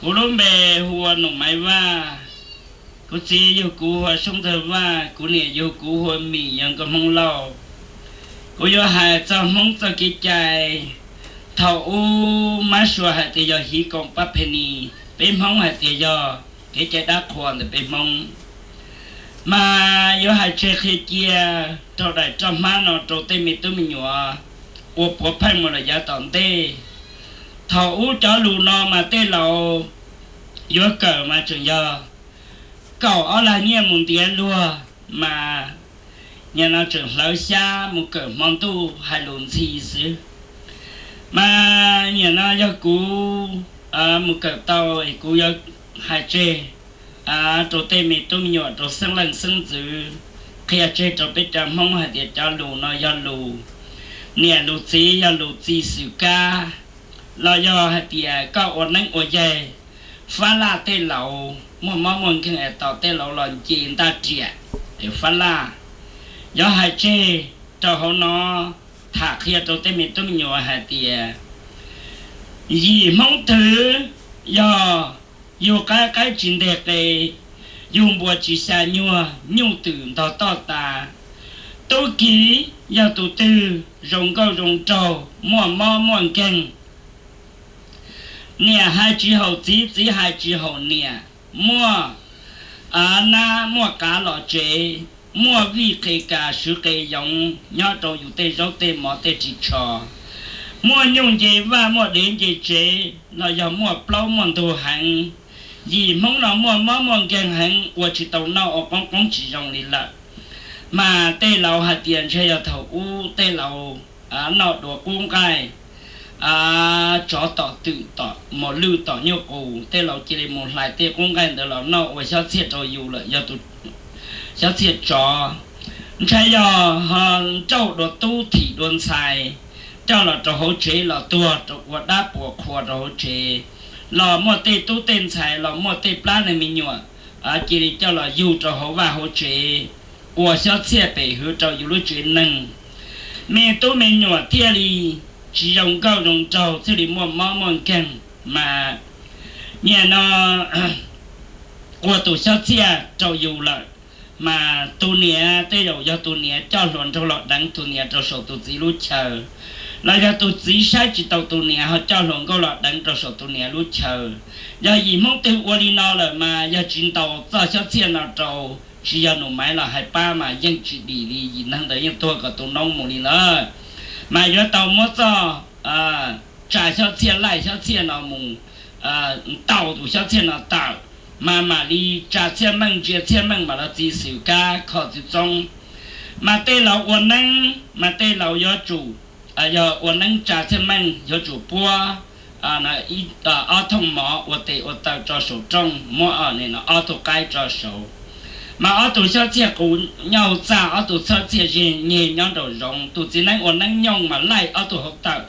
Kuv lub npe hu ua Num Maiv Vaj, kuv txiv yug kuv hu ua Soob Ntxawg Vaj, kuv niam yug kuv hu ua Mim, yog nkauj Hmoob Lauj. Kuv yuav hais txog Hmoob txoj kev cai. Thaum ub mab suav hais tias yog hiv koom pab phe nis, peb Hmoob hais tias yog kev cai dab qhuas ntawm peb Hmoob. Mas yuav hais tseg qhia cia rau daim roj hmab no rau tej me tub me nyuam ua puav pheej mus lawm yav tom ntej. Thaum ub cov lus no mas tej laus yuav kawm mas tseem yog kaum ob lag nyiaj mus ntiav luag, mas nim no tseem hlawv xyab mus kawm hmo ntuj hais lus ntxhi xwb. Mas nim no yog kuv mus kawm tau es kuv yuav hais tseg rau tej me tub me nyuam, rau xeeb leej xeeb ntxwv, qhia tseg rau peb cov Hmoob hais tias cov lus no yog lus niam lus txiv, yog lus txi xwm kab, los yog hais tias koj ua neeb ua yaig. Fab laj tej laus muaj mob muaj nkeeg es tos tej laus los nce ntaj riam es fab laj. Yuav hais tseg rau hauv no, tham qhia rau tej me tub me nyuam hais tias yim Hmoob twg yog yug qaib qaib tsis nteg qe, yug npua tsis xya nyuag, nyuj twm ntog toj tas. Tub ki yog tus twg zoo nkauj zoo nraug, muaj mob muaj nkeeg, niam hais tsis haum txiv, txiv hais tsis haum niam, muaj nab muaj qav los tsev, muaj vij qe kas swv qe yoov nyob rau yus tej zaub tej mov tej ris tsho, muaj nyuj nce vaj muaj dev nce tsev los yog muaj plaub muaj ntug heev. Yim Hmoob no muaj mob muaj nkeeg heev, ua tsis tau noj, ua qoob qoob tsis zoo li lawm. Mas tej laus hais tias ntshe yog thaum ub tej laus noj dua qub nqaij, tsov tom twm tom mos lwj tom nyuj qus, tej laus cia li mus hlais tej qub nqaij ntawd los noj ua xyob txhiaj rau yus lawm, yog tus xyob txhiaj tsov. Ntshai yog nrauj dua tub thim dua ntxhais, coj los rau hauv tsev los tuag rau ua dab puas qhua rau hauv tsev, los muaj tej tub tej ntxhais los muaj tej plab neeg me nyuam cia li coj los yug rau hauv vaj hauv tsev, ua xyob txhiaj pem hwv rau yus lub tsev neeg. Me tub me nyuam thiaj li tsis zoo nkauj zoo nraug, thiaj li muaj mob muaj nkeeg. Mas nim no ua tus xyob txhiaj rau yus lawm, mas tus niam tej zaum yog tus niam coj hluas nraug los deev tus niam rau saum tus txiv lub chaw, los yog tus txiv saib tsis taus tus niam ho coj hluas nkauj los deev rau saum tus niam lub chaw. Yog yim Hmoob twg ua li no lawm mas yog tsis ntaus txoj xyob txhiaj no rau, tsis yog Num Maiv los hais pab mas yeej tsis dim li, yim neeg ntawd yeej tuag kom tu noob mus li ntawd. Mas yuav tau muab txoj tsa xyob txhiaj laij xyob txhiaj no mus ntaus tus xyob txhiaj no tawm, mas mam li tsa txhiaj meej ntsia txhiaj meej mam los txi xwm kab kho txwv txoob. Mas tej laus ua neeb mas tej laus yuav tsum, yog ua neeb tsa txhiaj meej yuav tsum puab ob thooj mov ua tes ua taw tso saum rooj, muab ob tug qaib tso saud. Mas ob tug xyob txhiaj qus nyob hauv txaj, ob tug xyob txhiaj zeg nyeg nyob nraum zoov. Tus txiv neeb ua neeb nyooj mas laij ob tug hauv tawm,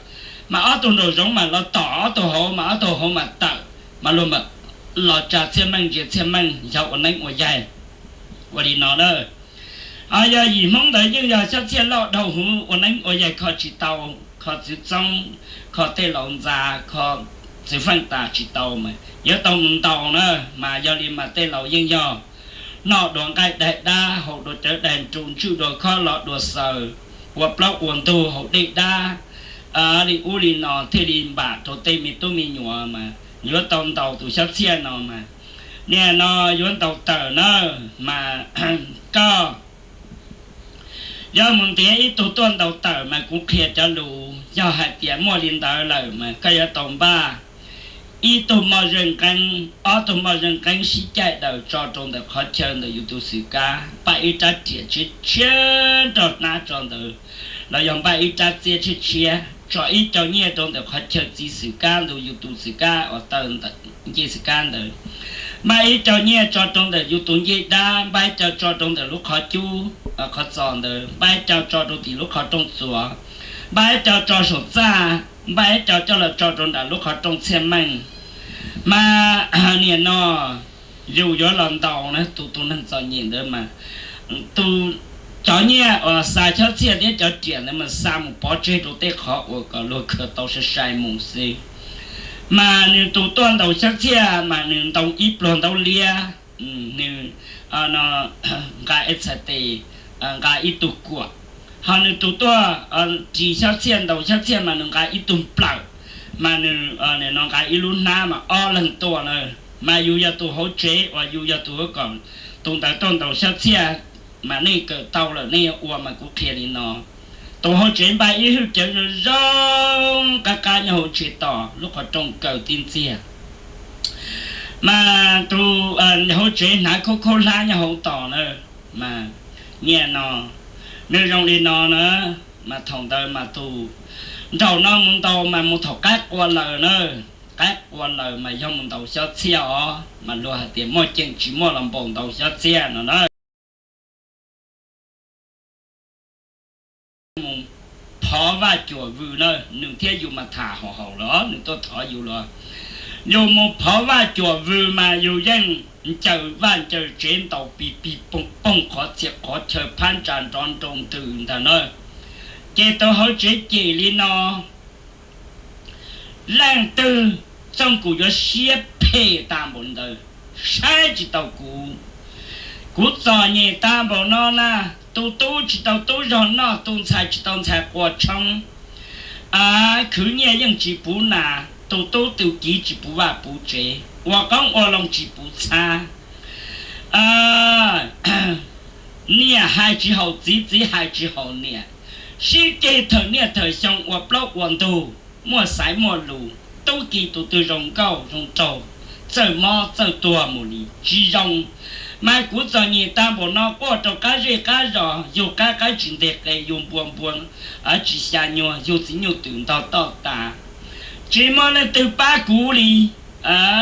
mas ob tug nraum zoov mas los tom ob tug hauv, mas ob tug hauv mas tawm, mas luag mam los tsa txhiaj meej ntsia txhiaj meej yog ua neeb ua yaig. Ua li no na, yog yim Hmoob ntawd yeej yog xyob txhiaj loj dhau hwv, ua neeb ua yaig kho tsis tau, kho txwv txoob, kho tej laus ntxa, kho txwv feej tas tsis tau, mas yuav tau mus ntaus na. Mas yog li mas tej laus yeej yog noj dua nqaij daig dab, haus dua cawv daig nru, ntswj dua khob, los dua xaws, ua plaub ua ntug, haus dej dab li ub li no thiaj li npam rau tej me tub me nyuam, mas yuav tau ntaus tus xyob txhiaj no mas. Nim no yuav ntaus tawm na, mas koj yog mus ntiav ib tug tuaj ntaus tawm mas kuv qhia cov lus, yog hais tias muaj li ntawd lawm mas koj yuav tau npaj ib tug moj zeej nqeeb, ob tug moj zeej nqeeb sib caij daws tso rau ntawm qhov chaw ntawm yus tus xwm kab, npaj ib rab riam tshiab tshiab nrog hnab tso ntawd, los yog npaj ib rab txiab tshiab tshiab, tso ib co nyiaj rau ntawm qhov chaw txiv xwm kab ntawd, yus tus xwm kab uas taw ncej xwm kab ntawd, npaj ib co nyiaj tso rau ntawm yus tus ncej dab, npaj ib co tso rau ntawm lub qhov cub qhov txos ntawd, npaj ib co tso rau tim lub qhov rooj txuas, npaj ib co tso saum txaj, npaj ib co coj los tso rau nram lub qhov rooj txhiaj meej. Mas nim no yus yuav los ntaus na, tus tus neeg txom nyem ntawd mas tus, cov nyiaj uas xa xyob txhiaj thiab cov riam ntawd mas xa mus pov tseg rau tej qhov uas kom luag khaws tau sai sai mus xwb. Mas nws tus tuaj ntaus xyab txhiaj mas nws ntoo ib pluag ntaub liab, nws nqa ib txhais tes, nqa ib tug kuam. Ho nws tus tuaj ris xyab txhiaj ntaus xyab txhiaj mas nws nqa ib tug nplawm, mas nws no nqa ib lub hnab mas ob leeg tuaj na. Mas yus yog tus hauv tsev uas yus yog tus hauv kom tus ntawd tuaj ntaus xyab txhiaj, mas nej kawm tau lawm nej yuav ua mas kuv qhia li no. Tus hauv tsev npaj ib hwj cawv zoo zoo qab qab nyob hauv tsev tos lub qhov rooj kaw tib ntxiag. Mas tus hauv tsev hnav khaub khaub hlab nyob hauv tos na, mas niaj no nws zoo li no na, mas thaum ntawd mas tus nraum no mus ntaus mas mus thaum qaib qua laws na, qaib qua laws mas yog mus ntaus xyab txhiaj os, mas luag hais tias muaj ceem tsis muaj los npaum ntaus xyab txhiaj no na. Mus phov vaj cuam vws na, nws thiab yus mas tham haum haum los nws tuaj thov yus los. Yus mus phov vaj cuam vws mas yus yeej ncaws vaj ncaws tsev ntaus pig pig poog poog qhov txhia qhov chaw phab ntsa nrov nroo ntws ntag na. Ces tus hauv tsev cem li no, leej twg txooj kuv yuav siab phem tas npaum li ntawd, saib tsis taus kuv. Kuv txom nyem tas npaum no na, tus tub tsis tau tub zog noj, tus ntxhais tsis tau ntxhais quas tshoob, khwv nyiaj yeej tsis puv nas, tus tub tus kiv tsis puv vaj puv tsev, ua qoob ua loo tsis puv txhab. Niam hais tsis haum txiv, txiv hais tsis haum niam, sib ceg thawm niaj thawm xyoo ua plaub ua ntug, muaj xaiv muaj lus, tub ki tus twg zoo nkauj zoo nraug, txawj mob txawj tuag mus li tsis zoo. Mas kuv txom nyem tas npaum no quaj rau qab zej qab zos, yug qab qaib tsis nteg qe, yug npua npua tsis xya nyuag, yug txiv nyuj twm ntog toj tas, tsis muaj leej twg pab kuv li.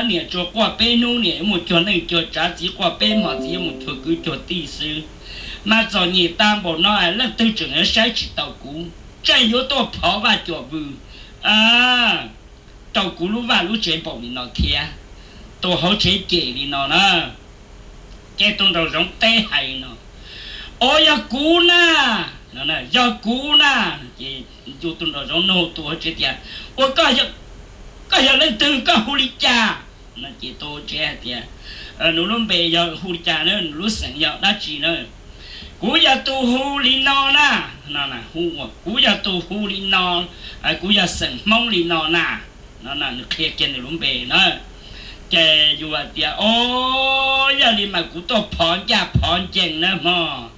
Niam tsuas quaj peb hnub niam yuav mus cuag neej cuag tsav, txiv quaj peb hmo txiv yuav mus cuag kwv cuag tij xwb. Mas txom nyem tas npaum no leej twg tseem yuav saib tsis taus kuv, tseem yuav tuaj phov vaj cuam vws rau kuv lub vaj lub tsev npaum li no thiab. Tus hauv tsev cem li no na, ces tus nraum zoov teb hais no, Ua yog kuv na, yog kuv na. Ces yus tus nraum zoov nug tus hauv tsev tias, Ua koj yog leej twg, koj hu li cas? No ces tus hauv tsev hais tias, Nws lub npe yog hu li cas na, nws lub xeem yog dab tsi na? Kuv yog tus hu li no na, kuv yog tus hu li no, kuv yog xeem Hmoob li no na. No nws qhia kiag nws lub npe na. Ces yus hais tias, O, yog li mas kuv tuaj phov ncaj phov ncees na mog.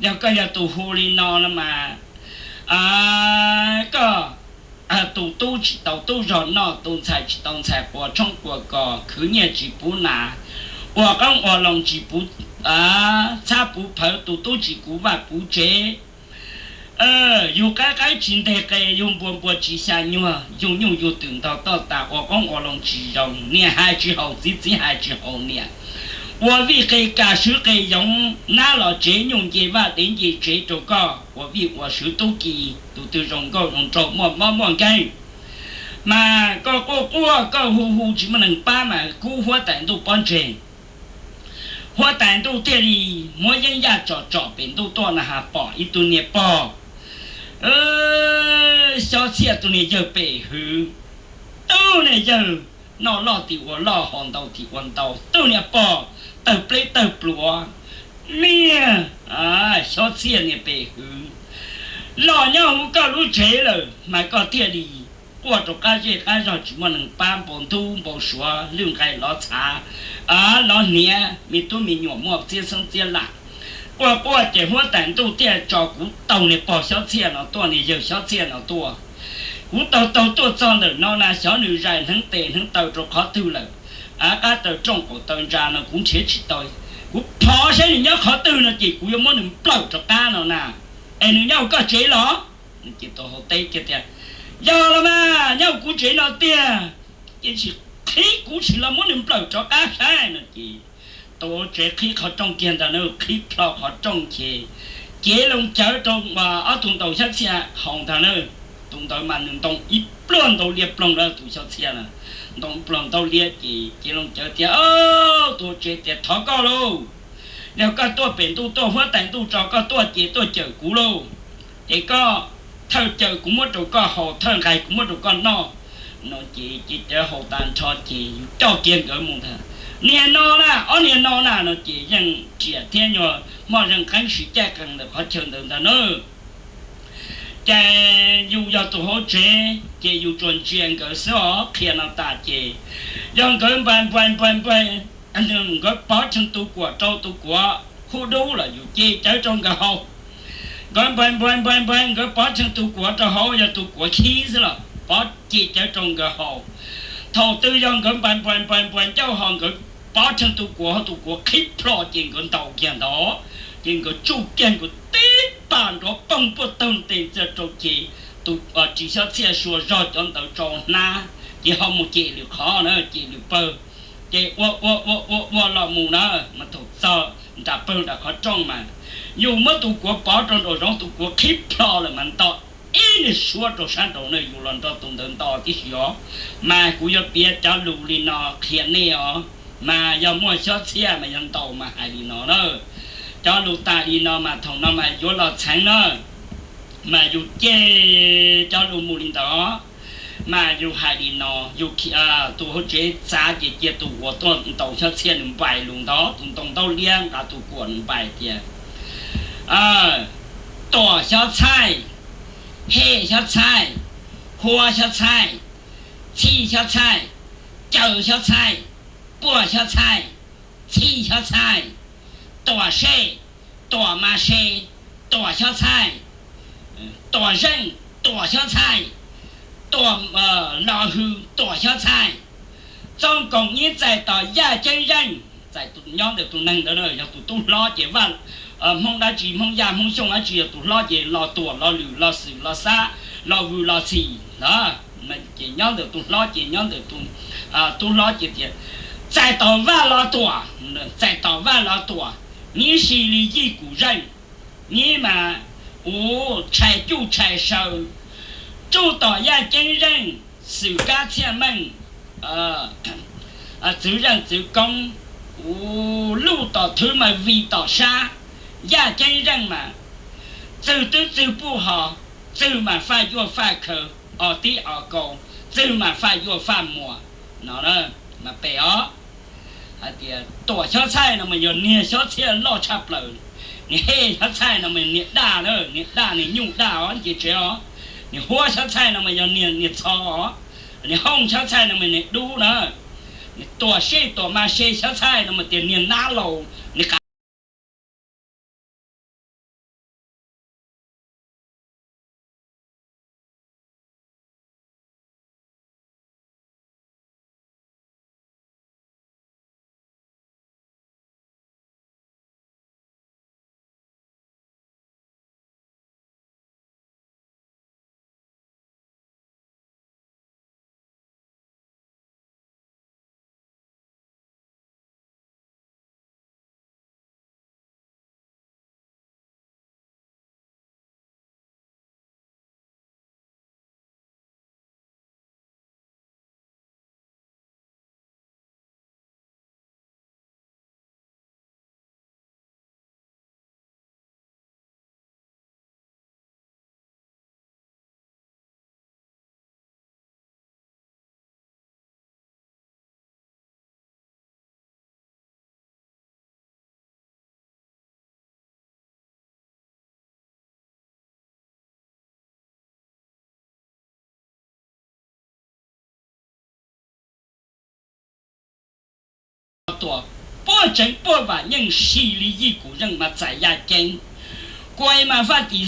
Yog koj yog tus hu li no no mas, koj tus tub tsis tau tub zog noj, tus ntxhais tsis tau ntxhais quas tshoob quas kos, khwv nyiaj tsis puv nas, ua qoob ua loo tsis puv txhab puv phawv, tus tub tsis kuv vaj puv tsev, yug qab qaib tsis nteg qe, yug npua npua tsis xya nyuag, yug nyuj yug twm ntog toj tas, ua qoob ua loo tsis zoo, niam hais tsis haum txiv, txiv hais tsis haum niam, ua vij qe ka swv qe yoov, nab los tsev nyuj nce vaj dev nce tsev rau koj ua vij ua swv tub ki, tus twg zoo nkauj zoo nraug muaj mob muaj nkeeg. Mas koj quaj quaj koj hu hu tsis muaj neeg pab mas kub huab tais ntuj pob ntseg. Huab tais ntuj thiaj li muab yeeb yaj tsom tsom pem ntuj tuaj na has pom ib tug niag pog, Xyob Txhiaj tus niag yawg pem hwv, tug niag yawg noj loj tim ua loj, haus ntau tim ua ntau, tug niag pog tawg pleb tawg pluav, niag Xyob Txhiaj niag pem hwv, los nyob hauv koj lub tsev lawm mas koj thiaj li quaj rau qab zej qab zog tsis muaj neeg pab, npau ntub npau suav, lwj nqaij lov txhav, lov hniav, me tub me nyuam muaj txiab xeeb txiab lam. Quaj quaj ces huab tais ntuj thiaj tso kuv taug niag pog Xyob Txhiaj no tuaj, niag yawg Xyob Txhiaj no tuaj. Kuv taug taug tuaj txog ntawm no na, xyov nws zais hneev tes hneev taw rau qhov twg lawm. Av qab taw rooj qaum taw ntsa no kuv nrhiav tsis tau. Kuv phov saib nws nyob qhov twg no ces kuv yuav muab nws nplawm rov qab no na. Es nws nyob hauv koj tsev los? Ces tus hauv teb kiag tias, Yog los mas, nyob hauv kuv tsev no tiag, ces sim qhib kuv sim los muab nws nplawm rov qab saib no ces tus hauv tsev qhib qhov rooj kiag ntag na, qhib plho qhov rooj ces cev loo cawv rau ob tug ntaus Xyob Txhiaj haus ntag na. Tus ntawd mas nws ntoo ib pluag ntau liab ploog lawm, tus Xyob Txhiaj na, ntoo pluag ntau liab ces cev loo cawv tias, Tus hauv tsev tias, Thov koj lauj, yog koj tuaj pem ntuj tuaj, huab tais ntuj tso koj tuaj ces tuaj cawm kuv lauj. Ces koj thawj cawm kuv muab rau koj haus, thawj nqaij kuv muab rau koj noj, No ces ces cawv haus tas nrho ces yus coj kiag nkawd mus ntag. Niag no na, ob niag no na, no ces yeej riam thiab nyuag moj zeeg qeeb siv caij qees ntawm qhov chaw ntawd ntag na. Ces yus yog tus hauv tsev ces yus tsuas ntsia nkawd xwb os. Qhia no tas ces yog nkawd npais npais npais npais, nkawd pov tsheej tus kuam rau tus kuav khub dub los yus ce cawv rau nkawd haus. Nkawd npais npais npais npais, nkawd pov tsheej tus kuav rau hauv, yog tus kuav khib xwb los pov ce cawv rau nkawd haus. Thaum twg yog nkawd npais npais npais npais ncauj ho nkawd pov tsheej tus kuav, tus kuav qhib plho ces nkawd ntaus kiag ntawd, ces nkawd tsuj kiag nkawd tib pas nrov poog puag taug tes ntxiag rau ces tus ris xyob txhiaj suav zog cov ntawd tso hnab, ces ho mus cem lwm qhov na, cem lwm pawg. Ces ua ua ua ua ua los mus na, mas thaum txog nram pawg nram qhov rooj mas yus muab tus kuav pov rau nraum zoov, tus kuav qhib plho lawm mas nto ib niag suab rau sab nraud na, yus los nrog tus ntawd nto tib si os. Mas kuv yuav piav cov lus li no qhia nej os, mas yog muaj xyob txhiaj mas yog ntaus mas hais li no na. Cov lus tas li no mas thaum no mas yuav los txheev na, mas yus cem cov lus mus li ntawd, mas yus hais li no, yus, tus hauv tsev txav ces cia tus uas tuaj ntaus xyob txhiaj nws npais lus ntawd, tus ntoo ntaub liab nqa tus kuam nws npais tias, tuam xyob txhaij, hem xyob txhaij, hua xyob txhaij, txhij xyob txhaij, caws xyob txhaij, puag xyob txhaij, txhij xyob txhaij, tuam sej, tuam mas se, tuam xyob txhaij, tuam zeej, tuam xyob txhaij, tuam, los hws, tuam xyob txhaij. Txooj koom nyib txais tos yaj ceeb zeej, txais nyob ntawm tus neeg ntawd na, yog tus tub hlob ces vaj, Hmoob dab tsi, Hmoob Yaj, Hmoob Xyooj dab tsi, yog tus hlob ces los tuam, los lwm, los xwm, los xab, los vwm, los txhim lawm. Ces nyob ntawm tus hlob ces nyob ntawm tus tub hlob ces tias, txais tos vaj los tuam, txais tos vaj los tuam, nyib si li yij kum zeej, nyib mas uv tshais cuj tshais saw, tsuj tom yaj ceeb zeej, xwm kab txhiaj meej, txwv zeej txwv koob, uv luj tom thwv mas vij tom sab, yaj ceeb zeej mas txwg twb txwg puj hos, txwg mas faj yuaj faj khaws, os tib os kaus, txwg mas faj yuaj faj muas no. Mas pem os, hais tias tuam xyob txhaij no mas yog niag xyob txhiaj loj tshaj plaws, niag hem xyob txhaij no mas niag daj na, niag daj niag nyuj daj os nce tsev os, niag huab xyob txhaij no mas yog niag niag txho os, niag hooj xyob txhaij no mas niag dub na, niag tuam sej tuam mas se xyob txhaij no mas tias niag nab laus, niag qa tuam, puab tseev puab vam yeej si li yij kum zeej mas txais yaj ceeb. Kuai mas Faj Tim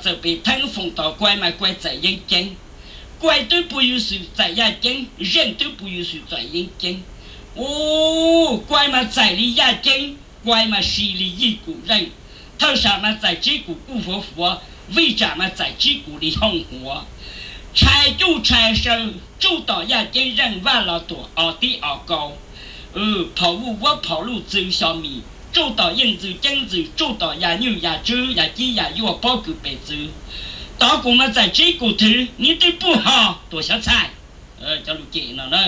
txawm pem theeb foom tom kuai mas kuai txais yeeb ceeb. Kuai twb puj yuv xwm txais yaj ceeb, zeej twb puj yuv xwm txais yeeb ceeb. Ua, kuai mas txais li yaj ceeb, kuai mas si li yij kum zeej. Thawj sam mas txais tsib kum kuj fuav fuav, vij tsam mas txais tsib kum li hooj huav. Tshais cuj tshais saw, tsuj tom yaj ceeb zeej, Vaj Los Tuam os tib os kau. Phom vuj vuab phom luj txwv xyo mis, tsuj tom yeej ntxwv ceeb ntxwv, tsuj tom yaj nyuj yaj tswb yaj cib yaj yuaj pob kws pes txwv. Tod kum mas txais tsib kum thwv, nib twb puj ho tuam xyov txhais. Cov lus cem no na,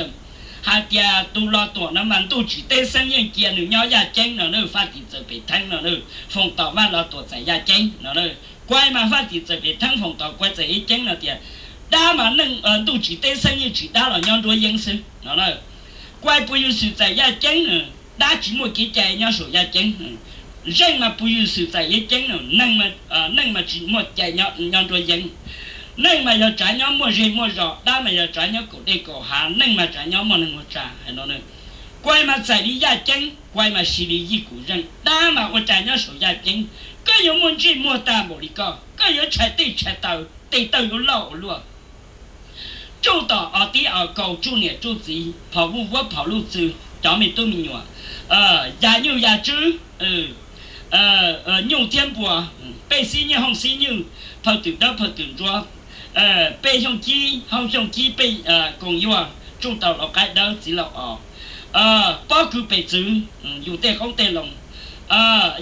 hais tias tus Los Tuam no mas ntuj tsim teb xeeb yeej cia nws nyob yaj ceeb no na, Faj Tim txawm pem theeb no na, foom tom Vaj Los Tuam txais yaj ceeb no na. Kuai mas Faj Tim txawm pem theeb foom tom kuai txais yaj ceeb no tias, Dab mas neej, ntuj tsim teb xeeb yeej tsim dab los nyob nruab yeeb xwb no. Kuai puas yug xwm txais yaj ceeb, dab tsis muaj kev cai nyob saum yaj ceeb. Zeej mas puas yug xwm txais yaj ceeb, neej mas tsis muaj cai nyob nruab yeeb. Neej mas yog tsav nyob muaj zej muaj zos, dab mas yog tsav nyob kaum dej kaum hav, neej mas tsav nyob muaj neeg muaj tsav hais no. Kuai mas txais li yaj ceeb, kuai mas si li yij kum zeej, dab mas ua cas nyob saum yaj ceeb. Koj yuav muaj ntsej muag tag npaum li koj, koj yuav tshais tej tshais taw, tes taw yuav loj ua luaj. Tsuj tom os tib os kaus, tsuj niam tsuj txiv, phom vuj vuab phom luj txwv, cov me tub me nyuam, yam nyuj yam tswb, nyuj thiab npua, pej xib nyuj hooj xib nyuj, phaw twm dawb phaw twm ntsuab, pej xyooj cib hooj xyooj cib, pej koos yuag, tsuj tau lau qaib dawb txiv laus os, pob kws pes txwv, yus tej qoob tej loo,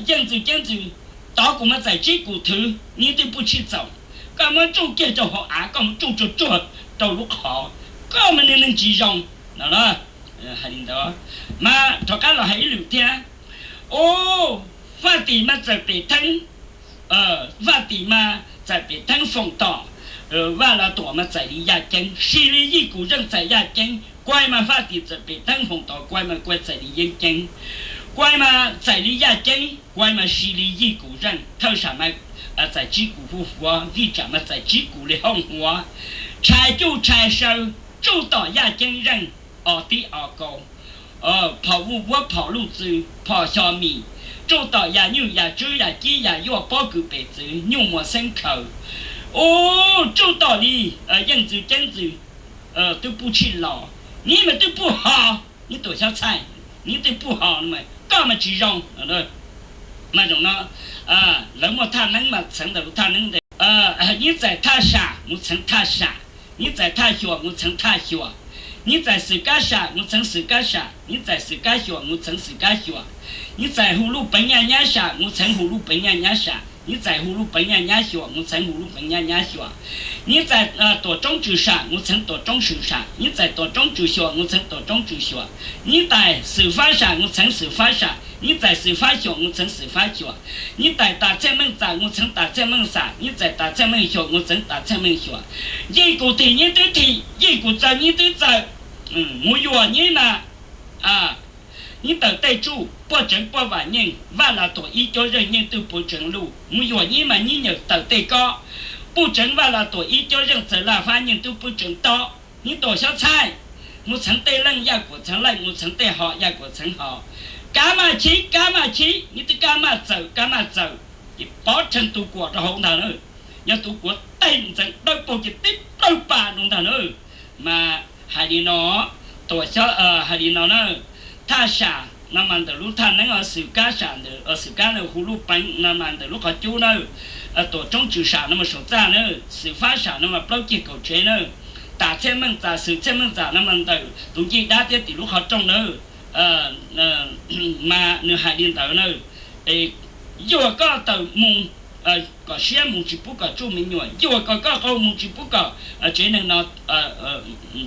yeej ntxwg ceeb ntxwg, tod kuv mas txais tsib kum thwv, nyiv twb pub tshij txaus. Koj muab tsuj kiag rau hauv av, koj muab tsuj tsuag tsuag rau lub qhov, koj mas neeg neeg tsis zoo no. Hais li ntawd, mas rov qab los hais ib lwm thiab. Ub, Vaj Tim mas txawm pem theeb, Vaj Tim mas txawm pem theeb Foom Tom, Vaj Lav Tuam mas txais li yaj ceeb, si li yij kum zeej txais yaj ceeb, kuai mas Vaj Tim txawm pem theeb Foom Tom, kuai mas kuai txais li yeeb ceeb, kuai mas txais li yaj ceeb, kuai mas si li yij kum zeej, thawj sam mas txais tsib kum huv huav, vij tsam mas txais tsib kum li hooj huav, tshais cuj tshais saw, tsuj tom yaj ceeb zeej, os tib os kaus, phom vuj vuab phom luj txwv, phom xyo mis, tsuj tom yam nyuj yam tswb yam cib yam yuaj, pob kws pes txwv, nyuj muas xeeb khaws. Ub, tsuj tom li yeej ntxwg ceeb ntxwg, twb pub tshij los, nyiv mas twb pub ho, nyiv tuam xyab txhaij, nyiv twb pub ho, koj mas tsis zoo. Mas zoo no, lawv muaj thaj neeb mas txheev ntawm lub thaj neeb ntawd. Nyiv txais thaj sam mus txheev thaj sam, nyiv txais thaj xyuam mus txheev thaj xyuam, nyiv txais xwm kab sam mus txheev xwm kab sam, nyiv txais xwm kab xyuam mus txheev xwm kab xyuam, nyiv txais hu luj peev nyaj nyab sam mus txheev hu luj peev nyaj nyab sam, nyiv txais hu luj peev nyaj nyab xyuam mus txheev hu luj peev nyaj nyab xyuam, nyiv txais tuam roob tswm sam mus txheev tuam roob tswm sam, nyiv txais tuam roob tswm xyuam mus txheev tuam roob tswm xyuam, nyiv txais xwm fab sam mus txheev xwm fab sam, nyiv txais xwm fab xyuam mus txheev xwm fab xyuam, nyiv txais tas txhiaj meej txas mus txheev tas txhiaj meej txas, nyiv txais tas txhiaj meej xyuam mus txheev tas txhiaj meej xyuam. Yij kum thim nyiv twb thim, yij kum txaws nyiv twb txaws, mus yuam nyiv mas nyiv tawm tej tsuj puaj tseev puaj vam nyeej, Vaj Lav Tuam ib cuab zeej nyeej twb puj tseev luj, mus yuam nyiv mas nyiv nyawm tawm tej kob, puj tseev Vaj Lav Tuam ib cuab zeej txawv laj fab nyeej twb puj tseev tob, nyiv tuam xyab txhaij, mus txheev tej leej yaj kuam txheev leej, mus txheev tej ho yaj kuam txheev ho. Kab maj chib kab maj chib, nyiv twb kab maj txaws kab maj txaws, ces pov rhees tus kuam rau hauv ntag na. Yog tus kuam tej ntxeev dawb paug ces tib plawg pas rau ntag na. Mas hais li no, tuam xyab, hais li no na, thaj sam no mas ntawm lub thaj neeb, xwm kab sam ntawm, xwm kab ntawm hu luj peev no mas ntawm lub qhov cub na, tuam roob tswm sam no mas saum txaj na, xwm fab sam no mas plaub ceg kaum tsev na, tas txhiaj meej txas xwm txhiaj meej txas no mas ntawm tus ncej dab thiab tim lub qhov rooj na. Mas nws hais li ntawd na, yuam koj tawm mus kom siab mus tsis pub kom tsuj me nyuam, yuam kom koj qau mus tsis pub kom tsev neeg no,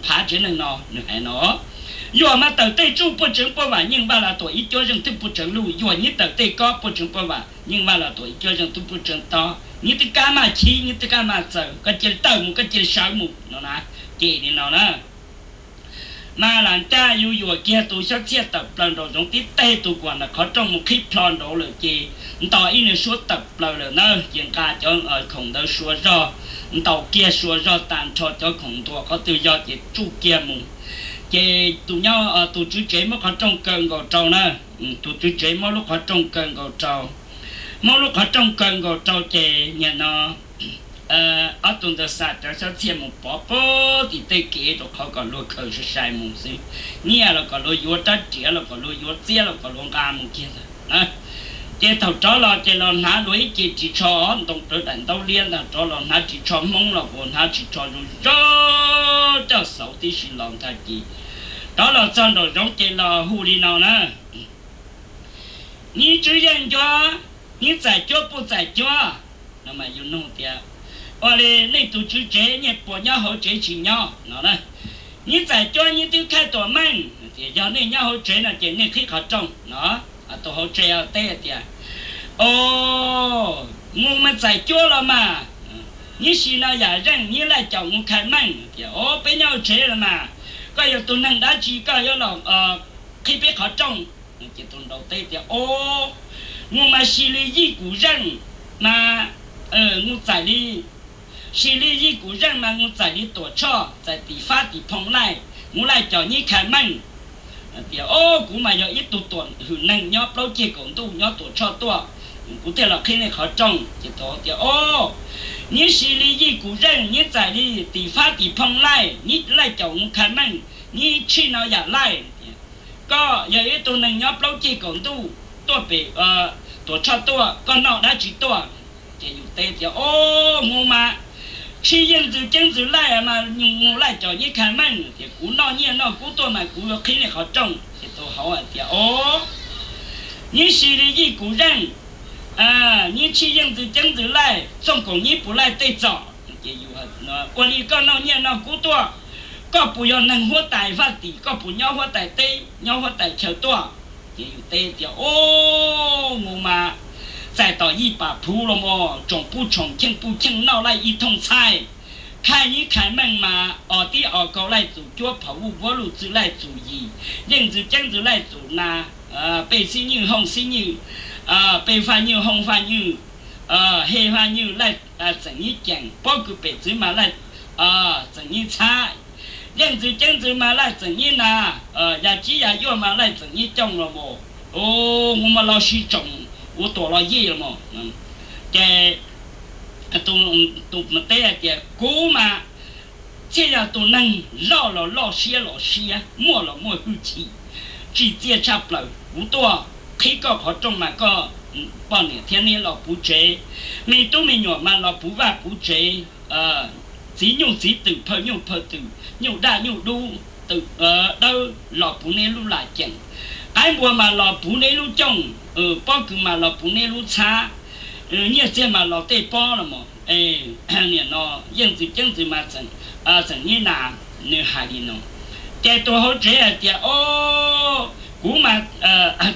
phav tsev neeg no, nws hais no. Yuam mas tawm tej tsuj puaj tseev puaj vam nyeej, Vaj Lav Tuam ib cuab zeej twb puaj tseev luj, yuam nyiv tawm tej kob puaj tseev puaj vam nyeej, Vaj Lav Tuam ib cuab zeej twb puaj tseev tob, nyiv twb kab maj chib nyiv twb kab maj txaws, koj cia li tawm mus koj cia li sawv mus no na. Ces li no na. Mas lam caj yus yuam kiag tus xyab txhiaj tawm plaws nraum zoov tib teg, tus kuam ntawm qhov rooj mus qhib plho nraud lawm ces nto ib niag suab tawm plaws lawm na. Ces nqa cov khoom ntawd sua zog, ntaus kiag sua zog tas nrho cov khoom ntua qhov twg yog ces tsuj kiag mus. Ces tus nyob, tus tswv tsev muab qhov rooj kaw nkaus rau na. Tus tswv tsev muab lub qhov rooj kaw nkaus rau, muab lub qhov rooj kaw nkaus rau ces nim no ob tug ntawd xa cov xyab txhiaj mus pov puag tim tej kev rau qhov kom luag khaws sai sai mus xwb. Nyiaj los kom luag yuav, rab riam los kom luag yuav, txiab los kom luag nqa mus kiag ntag. Ces thaum rov los ces los hnav luag ib ce ris tsho ntoo rawv daim ntaub liab ntag, rov los hnav ris tsho Hmoob los puas hnav ris tsho zoo zoo, coj xauv tib si los ntag ces rov los txog nraum zoov ces los hu li no na. Nyiv tswv yeej ncuab, nyiv txais cuab puj txais cuab. No mas yus nug tias, ua li nej tus tswv tsev nyiaj puas nyob hauv tsev tsis nyob no na? Nyiv txais cuab nyiv twb khaij tuam meej, tias yog nej nyob hauv tsev no ces nej qhib qhov rooj no. Tus hauv tsev teb tias, o, mus mas txais cuab los mas, Nyiv si no yam zeej, nyiv laij caum mus khais meej. Tias, O, peb nyob tsev los mas, koj yog tus neeg dab tsi koj yuav los qhib peb qhov rooj? Ces tus nraud teb tias, O, mus mas si li yij kum zeej mas, mus txais li, si li yij kum zeej mas mus txais li Tuam Tshoj, txais Tim Fab Tim Phoo laij, mus laij caum nyiv khais meej. Tias, O, kuv mas yog ib tug tuam hwm neeg nyob plaub ceg kaum ntuj nyob Tuam Tshoj tuaj, kuv thiaj los qhib nej qhov rooj. Ces thaum tias, O, nyiv si li yij kum zeej, nyiv txais li Tim Fab Tim Phoo laij, nyiv laij caum mus khais meej, nyiv tshij no yam laij. Koj yog ib tug neeg nyob plaub ceg kaum ntuj tuaj pem Tuam Tshoj tuaj, koj noj dab tsi tuaj? Ces yus teb tias, O, mus mas tshij yeej ntxwv ceeb ntxwv laij mas mus laij caum nyiv khais meej. Tias, Kuv noj nyiaj noj kub tuaj mas kuv yuav qhib nej qhov rooj. Ces tus hauv hais tias, O, nyiv si li yij kum zeej, nyiv tshij yeej ntxwv ceeb ntxwv laij, txooj koom nyiv puas laij tej txom? Ua li koj noj nyiaj noj kub tuaj, koj puas yog neeg huab tais vaj tim, koj puas nyob huab tais teb nyob huab tais chaw tuaj? Ces yus teb tias, O, mus mas txais tom yij pam phuv los mas tsoom pub tsoom cheej pub cheej noj laij ib thooj txhaij, khais nyiv khais meej mas os tib os kaus laij txus cuab, phom vuj vuab luj txwv laij txus yim, yeej ntxwv ceeb ntxwv laij txus nas, pej xib nywj hooj xib nywj, pej faj nywj hooj faj nywj, hej faj nywj laij txeem nyiv ceem, pob kws pem txwv mas laij txeem nyiv txhab, yeej ntxwv ceeb ntxwv mas laij txeem nyiv nas, yas cib yas yuaj mas laij txeem nyiv cooj los mas, mus mas los sis tsoom ua tuam los yej los mas. Ces tus teb hais tias, Kuv mas thiaj yog tus neeg loj los loj siab los siab, muaj los muaj hwj chim, tsim txiaj tshaj plaws. Kuv tuaj qhib koj qhov rooj mas koj poj niam thiab neb los puv tsev, me tub me nyuam mas los puv vaj puv tsev, txiv nyuj txiv twm, phaw nyuj phaw twm, nyuj daj nyuj dub, twm dawb los puv neb lub lam ceem, qaib npua mas los puv neb lub cooj, pob kws mas los puv neb lub txhab, nyiaj txiag mas los tej pob los mas, nim no yeej ntxwv ceeb ntxwv mas txeem nyiv nas. Nws hais li no. Ces tus hauv tsev hais tias, O, kuv mas,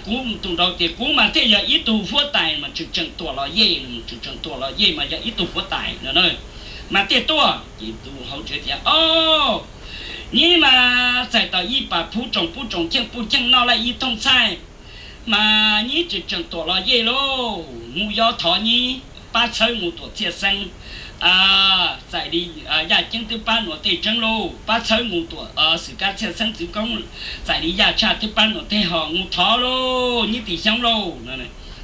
kuv tus nraud tias, Kuv mas thiaj yog ib tug huab tais mas tseem tseem tuam los yej, tseem tseem tuam los yej mas yog ib tug huab tais no mas thiaj tuaj. Ces tus hauv tsev tias, O, nyiv mas txais tom yij pam phuv tsoom pub tsoom cheej pub cheej noj laij ib thooj txhaij mas nyiv tseem tseem tuam los yej lauj. Mus yov thov nyiv pab txhawb mus tuam txhiaj xeeb, txais li yaj ceeb twb pab nuam tej tseeb lauj. Pab txhawb mus tuam xwm kab txhiaj xeeb txwv koob, txais li yaj tshaj twb pab nuam tej hos, mus thov lauj nyiv tim xyoob lauj.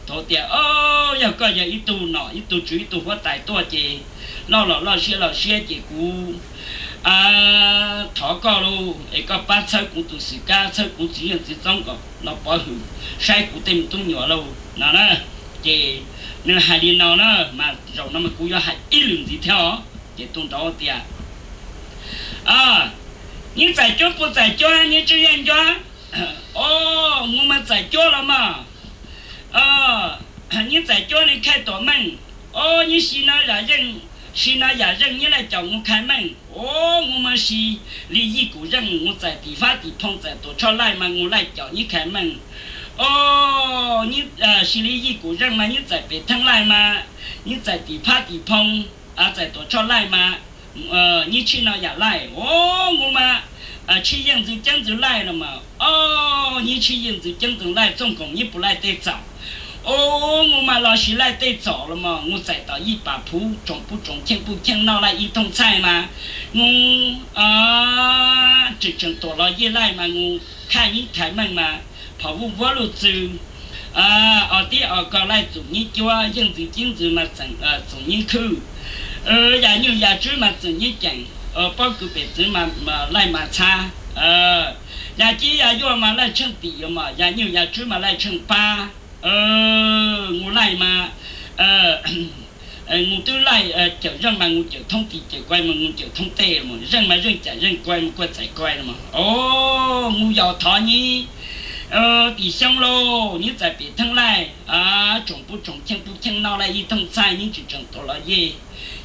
Thaum tias, O, yog koj yog ib tug nom ib tug tswv ib tug huab tais tuaj ces loj los loj siab los siab ces kuv thov koj lauj es koj pab txhawb kuv tus xwm kab, txhawb kuv txiv yeej txiv txoob kom los pov hwm saib kuv tej me tub me nyuam lauj no na. Ces nws hais li no na, mas zaum no mas kuv yuav hais ib lwm ntxiv thiab os. Ces tus nraud tias, Nyiv txais cuab puas txais cuab, nyiv tswb yeej ncuab? O, mus mas txais cuab los mas. Nyiv txais cuab nws khaij tuam meej. O, nyiv si no yam zeej, si no yam zeej nyiv laij caum mus khais meej. O, mus mas si li yij kum zeej mus txais tim fab tim phoo txais tuam tshoj laij mas mus laij caum nyiv khais meej. O, si li yij kum zeej mas nyiv txais pem theej laij mas nyiv txais tim fab tim phoo txais tuam tshoj laij mas nyiv tshij no yam laij. O, mus mas tshij yeej ntxwv ceeb ntxwv laij los mas. O, nyiv tshij yeej ntxwv ceeb ntxwv laij txooj koom nyiv puas laij tej txom? O, mus mas los sis laij tej txom los mas mus txais tom yij pam phuv tsoom pub tsoom cheej pub cheej noj laij ib thooj txhaij mas mus tseem tseem tuam los yej laij mas mus khaj nyiv khais meej mas phom vuj vuab luj txwv os tib os kaus laij txoom nyiv cuab, yeej ntxwv ceeb ntxwv mas txoom nyiv khwj, yam nyuj yam tswb mas txoom nyiv ceem, pob kws pem txwv laij mas txhab, yam cib yam yuaj mas laij tsheej tim mas yam nyuj yam tswb mas laij tsheej pab. Mus laij mas mus twb laij cawm zeej mas mus cawm thoob tim, cawm kais mas mus cawm thoob tej, zeej mas zeej cawm zeej, kais mas kua txais kais mas. O, mus yos thov nyiv tim xyoob lauj, nyiv txais pem theej laij tsoom pub tsoom cheej pub cheej noj laij ib thooj txhaij, nyiv tseem tseem tuam los yej.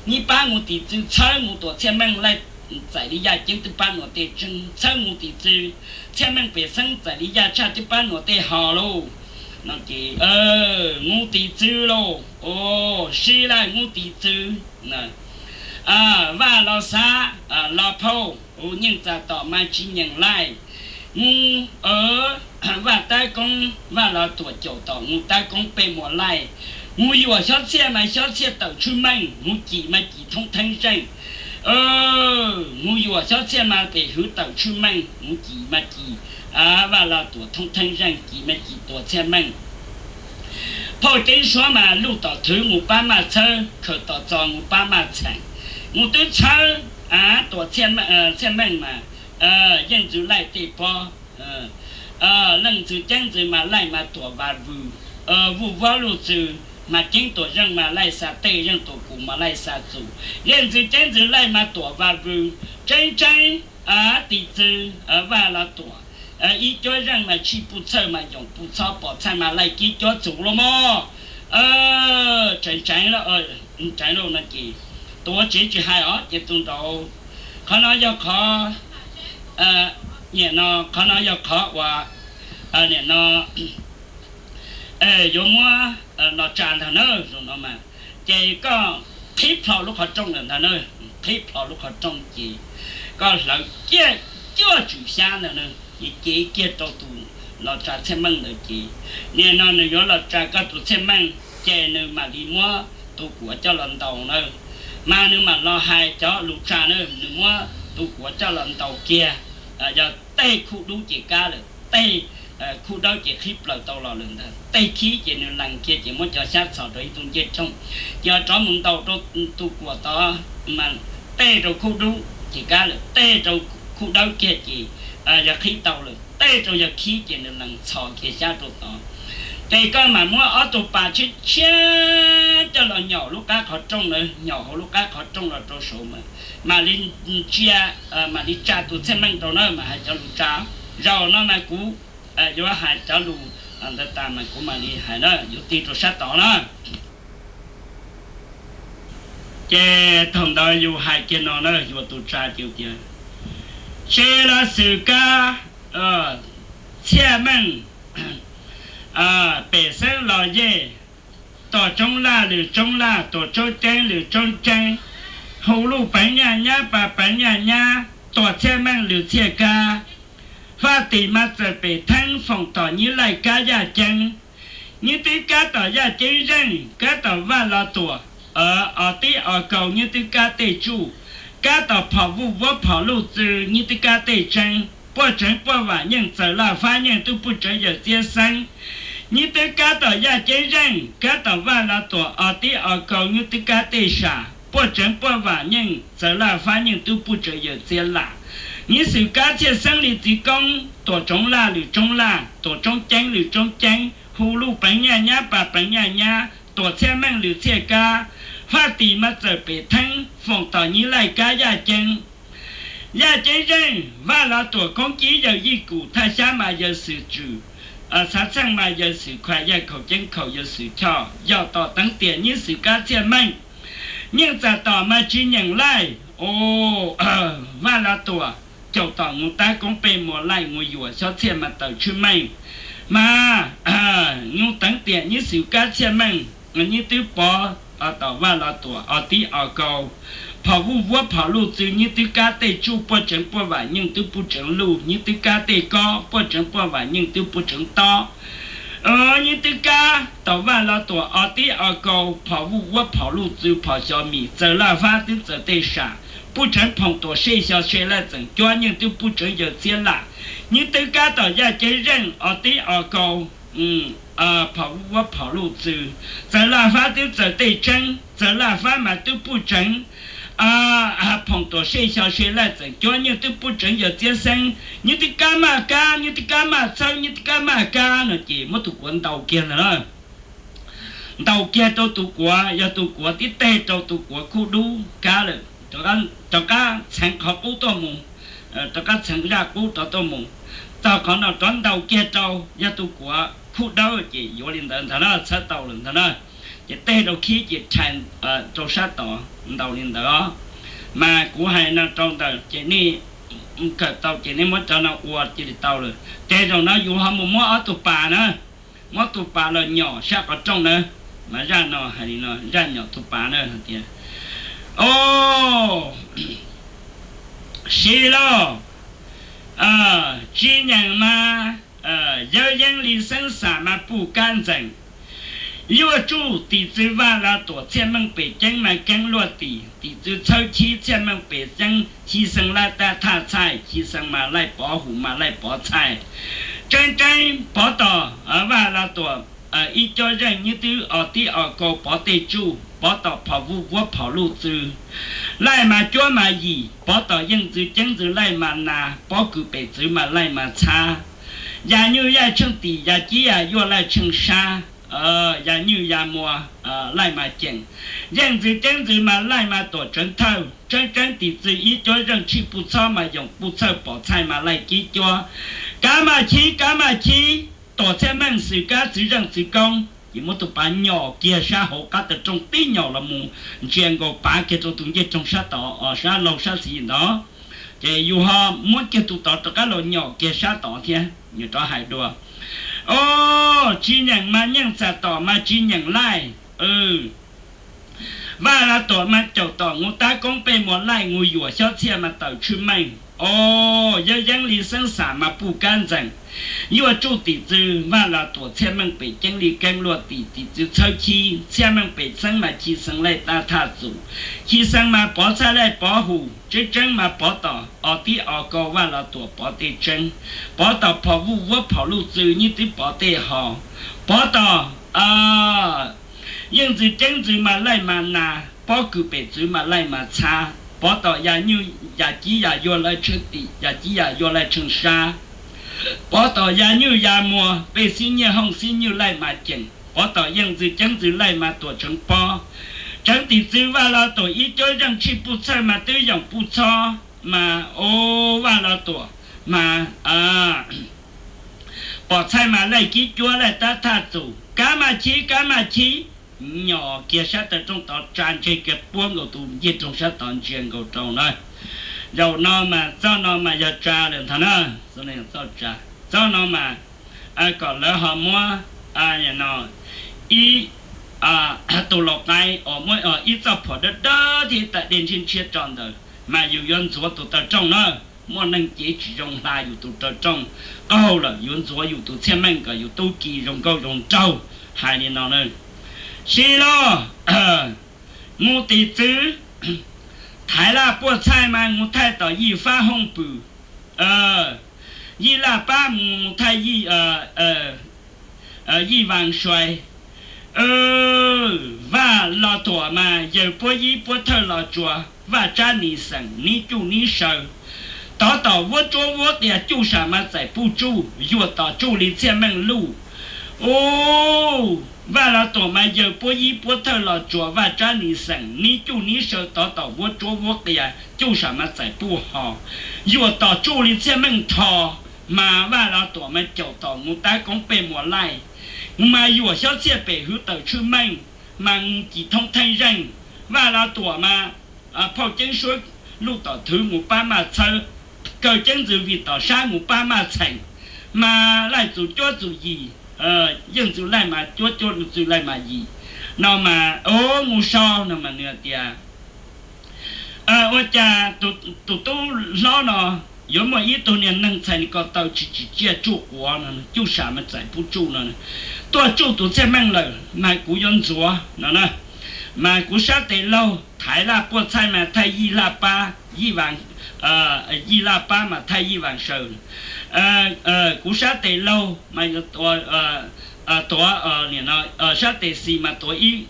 Nyiv pab mus tim txwv txhawb mus tuam txhiaj meej laij txais li yaj ceeb twb pab nuam tej tseeb, txhawb mus tim txwv txhiaj meej pem xeeb txais li yaj tshaj twb pab nuam tej hos lauj. No ces mus tim txwv lauj, o, sib laij mus tim txwv. Vaj los xav, los phauj, hu nyeej txas tom mas tsis nyeem laij. Mus, Vaj tab koob, Vaj los tuam caum tom mus tab koob peb muas laij. Mus yuam xyob txhiaj mas xyob txhiaj tawm tshwj meej, mus cim mas cim thoob theeb zeej. Mus yuam xyob txhiaj mas pem hwv tawm tshwj meej, mus cim mas cim, Vaj los tuam thoob theeb zeej, cim mas cim tuam txhiaj meej. Phauj ceeb suab mas luj tom thwv mus pab maj txhawb, khaws tom txos mus pab maj txheem. Mus twb txhawb tuam txhiaj meej mas yeej ntxwv laij tej pob. Leej ntxwv ceeb ntxwv mas laij mas tuam vas vwg. Vuj vuab luj txwv mas ceeb tuam zeej mas laij xa tej, zeej tuam kus mas laij xa txus. Yeej ntxwv ceeb ntxwv laij mas tuam vas vwg. Tseeb tseeb, tis txwv Vaj los tuam, ib cuab zeej mas tshij puj txhawj mas yoom puj txhob pom txhawj mas laij kib cuab txus los mog. Tseev tseev, tseev lauj no ces tuav tsev tsis hais os ces tus nraud. Qhov no yog qhov, nim no qhov no yog qhov uas, nim no yuav muab los tsa ntag na, zoo no mas. Ces koj qhib plho lub qhov rooj lawm ntag na, qhib plho lub qhov rooj ces koj hlawv kiag cuaj tswm xyab ntag na, ces cev kiag rau tus los tsa txhiaj meej ntawd ces nim no nws yuav los tsa koj tus txhiaj meej ces nws mam li muab tus kuam coj los ntaus na. Mas nws mam los hais cov lus tsa na, nws muab tus kuam coj los ntaus kiag, yog tej khub dub ces kab lawm, tej khub dawb ces qhib plaws tau los lawm ntag, tej khib ces nws lees kiag ces muab cov xyab txhos rau ib tug ncej rooj, ces rov mus ntaus rau tus kuam tod, mas tej rau khub dub ces kab lawm, tej rau khub dawb kiag ces yog qhib tau lawm, tej rau yog khib ces nws lees txhos kiag xyab rau tod. Ces koj mam muab ob tug pas tshiab tshiab coj los nyaum lub qab qhov rooj na, nyaum hauv lub qab qhov rooj los rau saud mas mam li ntsia, mam li tsa tus txhiaj meej rau na, mas hais cov lus tsa. Zaum no mas kuv yuav hais cov lus ntawd tas mas kuv mam li hais na, yuav tig rau sab tod na. Ces thaum ntawd yus hais kiag no na, yuav tus tsa ces tias, se los xwm kab txhiaj meej pem xeeb los yej, tuam tsoob laj lwm tsoob laj, tuam tsoob ceeb lwm tsoob ceeb, hu luj peev nyaj nyab pas peev nyaj nyab, tuam txhiaj meej lwm txhiaj kab, faj tim mas txawm pem theeb foom tom nyib laij kab yaj ceeb. Nyib twb kab tom yaj ceeb zeej, kab tom vaj los tuam, os tib os kaus nyib twb kab tej tsuj, kab tom phom vuj vuab phom luj txwv nyib twb kab tej tseeb, puaj tseev puaj vam nyeej txawm laj fab nyeej twb puj tseev yawm txiab xeeb. Nyib twb kab tom yaj ceeb zeej, kab tom vaj los tuam os tib os kaus nyib twb kab tej sam, puaj tseev puaj vam nyeej txawm laj fab nyeej twb puj tseev yawm txiab lam. Nyib xwm kab txhiaj xeeb li txiv koob, tuam tsoob laj lwm tsoob laj, tuam tsoob ceeb lwm tsoob ceeb, hu luj peev nyaj nyab pas peev nyaj nyab, tuam txhiaj meej lwm txhiaj kab, faj tim mas txawm pem theeb foom tom nyib laij kab yaj ceeb. Yaj ceeb zeej, vaj los tuam koob cib yawm yij kum, thaj xyab mas yawg xwm tswm, xav txheej mas yawg xwm khuas, yaj khaum ceeb khaum yawg xwm choj, yog tom teev tiam nyib xwm kab txhiaj meej. Nyeej txam tom mas tsis nyeem laij, vaj los tuam caum tom mus tab koob pej muas laij, mus yuam xyob txhiaj mas tawm tshwj meej. Mas nyuj teev tiam nyib xwm kab txhiaj meej, nyib twb pov tom vaj los tuam os tib os kaus, phom vuj vuab phom luj txwv nyib twb kab tej tsuj, puaj tseev puaj vam nyeej twb puj tseev luj, nyib twb kab tej kob, puaj tseev puaj vam nyeej twb puj tseev tob. Nyib twb kab tom vaj los tuam os tib os kaus, phom vuj vuab phom luj txwv phom xyov mis, txawm laj fab twb txawm tej sam, puj tseev phoom tuam sej xyo se laj txeem cuab nyeej twb puj tseev yawm txiab lam. Nyib twb kab tom yaj ceeb zeej os tib os kaus, phom vuj vuab phom luj txwv, txawm laj fab twb txawm tej tseeb, txawm laj fab mas twb puj tseev phoom tuam sej xyo se laj txeem cuab nyeej twb puj tseev yawm txiab xeeb. Nyib twb kab maj kab, nyib twb kab maj txhawb, nyib twb kab maj kab no ces muab tus kuav ntaus kiag ntag na. Ntaus kiag rau tus kuav, yog tus kuav tib teg rau tus kuav khub dub kab lawm, rov qab txheev qhov qub tuaj mus, rov qab txheev zaj qub rov tuaj mus, txog qhov no rov ntaus kiag rau, yog tus kuav khub dawb ces yuav li ntawd ntag na, txhawb tau lawm ntag na. Ces teg rau khib ces rhais rau sab tod, ntaus li ntawd os. Mas kuv hais no rau ntawm ces nej kawm tau ces nej muab cov no ua cia li tau lawm. Ces zaum no yus ho mus muab ob tug pas na, muab tus pas los nyom sab qhov rooj na. Mas zaj no hais li no, zaj nyom tus pas na hais tias, Os, siv lauj, tsis nyeem mas yawg Yeeb Lis Xeeb Xam mas puj kab ntxeem. Yuaj tsuj tim txwv Vaj Lav Tuam txhiaj meej pem ceeb mas keeb luaj tim, tim txwv txhawb chib txhiaj meej pem ceeb, Chi Xees laij tab thaj txhaij, Chi Xees mas laij pov hum mas laij pov txhaij. Tseeb tseeb pov tom Vaj Lav Tuam ib cob zeej nyob twb os tib os kaus pov tej tsuj, pov tom phom vuj vuab phom luj txwv, laij mas cuab mas yim, pov tom yeej ntxwv ceeb ntxwv laij mas nas, pob kws pem txwv mas laij mas txhab. Yam nyuj yaij tsheej tim, yam cib yam yuaj laij tsheej sab, yam nyuj yam muas laij mas ceem. Yeej ntxwv ceeb ntxwv mas laij mas tuam tseev thawj, tseeb tseeb tim txwv ib cob zeej tshij puj txhob mas yoom puj txhawj pom txhaij mas laij kib cuab. Kav mas chib, kav mas chib, tuam txhiaj meej xwm kab txwv zeej txwv koob, ces muab tus pav nyom kiag sab hauv qab taw rooj tib nyom los mus ntsia nkaus pav kiag rau tus ncej roog sab tod, sab laug sab xis ntawd. Ces yus ho muab kiag tus tod rov qab los nyom kiag sab tod thiab, nyuam rov hais dua. Os, tsis nyeem mas nyeej, txam tom mas tsis nyeem laij. Vaj Lav Tuam mas caum tom nus tab koob pej muas laij, nus yuam xyob txhiaj mas tawm tshwj meej. Os, yawg Yeeb Lis Xeeb Xam mas puj kab ntxeem. Yuaj tsuj tim txwv Vaj Lav Tuam txhiaj meej pem ceeb li keeb luaj tim, tim txwv txhawb chib txhiaj meej pem xeeb mas Chi Xees laij tab thaj txus, Chi Xees mas pov txhaij laij pov hum, tseeb tseeb mas pov tom os tib os kaus Vaj Lav Tuam pov tej tseeb, pov tom phom vuj vuab phom luj txwv nyob twb pov tej hos, pov tom yeej ntxwv ceeb ntxwv mas laij mas nas, pob kws pem txwv mas laij mas txhab, pov tom yam nyuj yam cib yam yuaj laij tsheej tim, yam cib yam yuaj laij tsheej sab, pov tom yam nyuj yam muas pej xib nyiaj hooj xib nyuj laij mas ceem, pov tom yeej ntxwv ceeb ntxwv laij mas tuam tseev pob. Tseev tim txwv Vaj Lav Tuam ib cob zeej tshij puj txhawj mas twb yoom puj txhob mas, os, Vaj Lav Tuam mas pom txhaij mas laij kib cuab laij tab thaj txus, kav mas chib, kav mas chib. Nyom kiag sab taw rooj tod tsa ntseg kiag puab nkaus tus ncej roog sab tod ntsia nkaus rau na. Zaum no mas txoj no mas yog tsa lawm ntag na. Txoj no mas kom lawv ho muab ib tus laus qaib uas muab ib txoj phom dawb dawb thiab tas dej ntshiab ntshiab tso ntawd mas yus yuav ntxuav tus taw rooj na. Muaj neeg cev tsis zoo hla yus tus taw rooj qaug lawm, yuav ntxuav yus tus txhiaj meej kom yus tub ki zoo nkauj zoo nraug. Hais li no na. Sib loj, mus tim txwv thaiv laj puaj txhaij mas mus thaij tom yij fab hooj pwm, yij laj pab mus thaij yij vaas suai. Vaj Los Tuam mas yawg puab yib puab thawj Los Tsuas, Vaj Tsab Nis xeem nib cuj nib saw, tov tom vuab tsuab vuab qias cuj sam mas txais puj tsuj, yuam tom tsuj li txhiaj meej luj. Vaj Los Tuam mas yawg puab yib puab thawj Los Tsuas, Vaj Tsab Nis xeem nib cuj nib saw, tov tom vuab tsuab vuab qias cuj sam mas txais puj hos, yuam tom tsuj li txhiaj meej rho. Mas Vaj Los Tuam mas caum tom mus tab koob pej muas laij, mas yuam xyob txhiaj pem hwv tawm tshwj meej, mas mus kis thoob theej zeej. Vaj Los Tuam mas phauj ceeb suab luj tom thwv mus pab maj txhawb, kaw ceeb ntxwv vim tom sab mus pab maj txheem, mas laij txus cuab txus yim, yeej ntxwv laij mas cuab cuab ntxwv laij mas yim. No mas mus sau no mas nws tias, ua cas tus tub hlob no yuav muaj ib tug niag neeg txhais ko taw tsis tsim tsiaj tsuj quav no, cuj sam mas txais puj tsuj no, tuaj tsuj tus txhiaj meej lawm mas kuv yuav ntxuav no na. Mas kuv sab tes laug thaiv laj puaj txhaij mas thaij yij laj pab, yij vaas, yij laj pab mas thaij yij vaas saw. Kuv sab tes laug mas yuav tuav, tuav sab tes xis mas tuav ib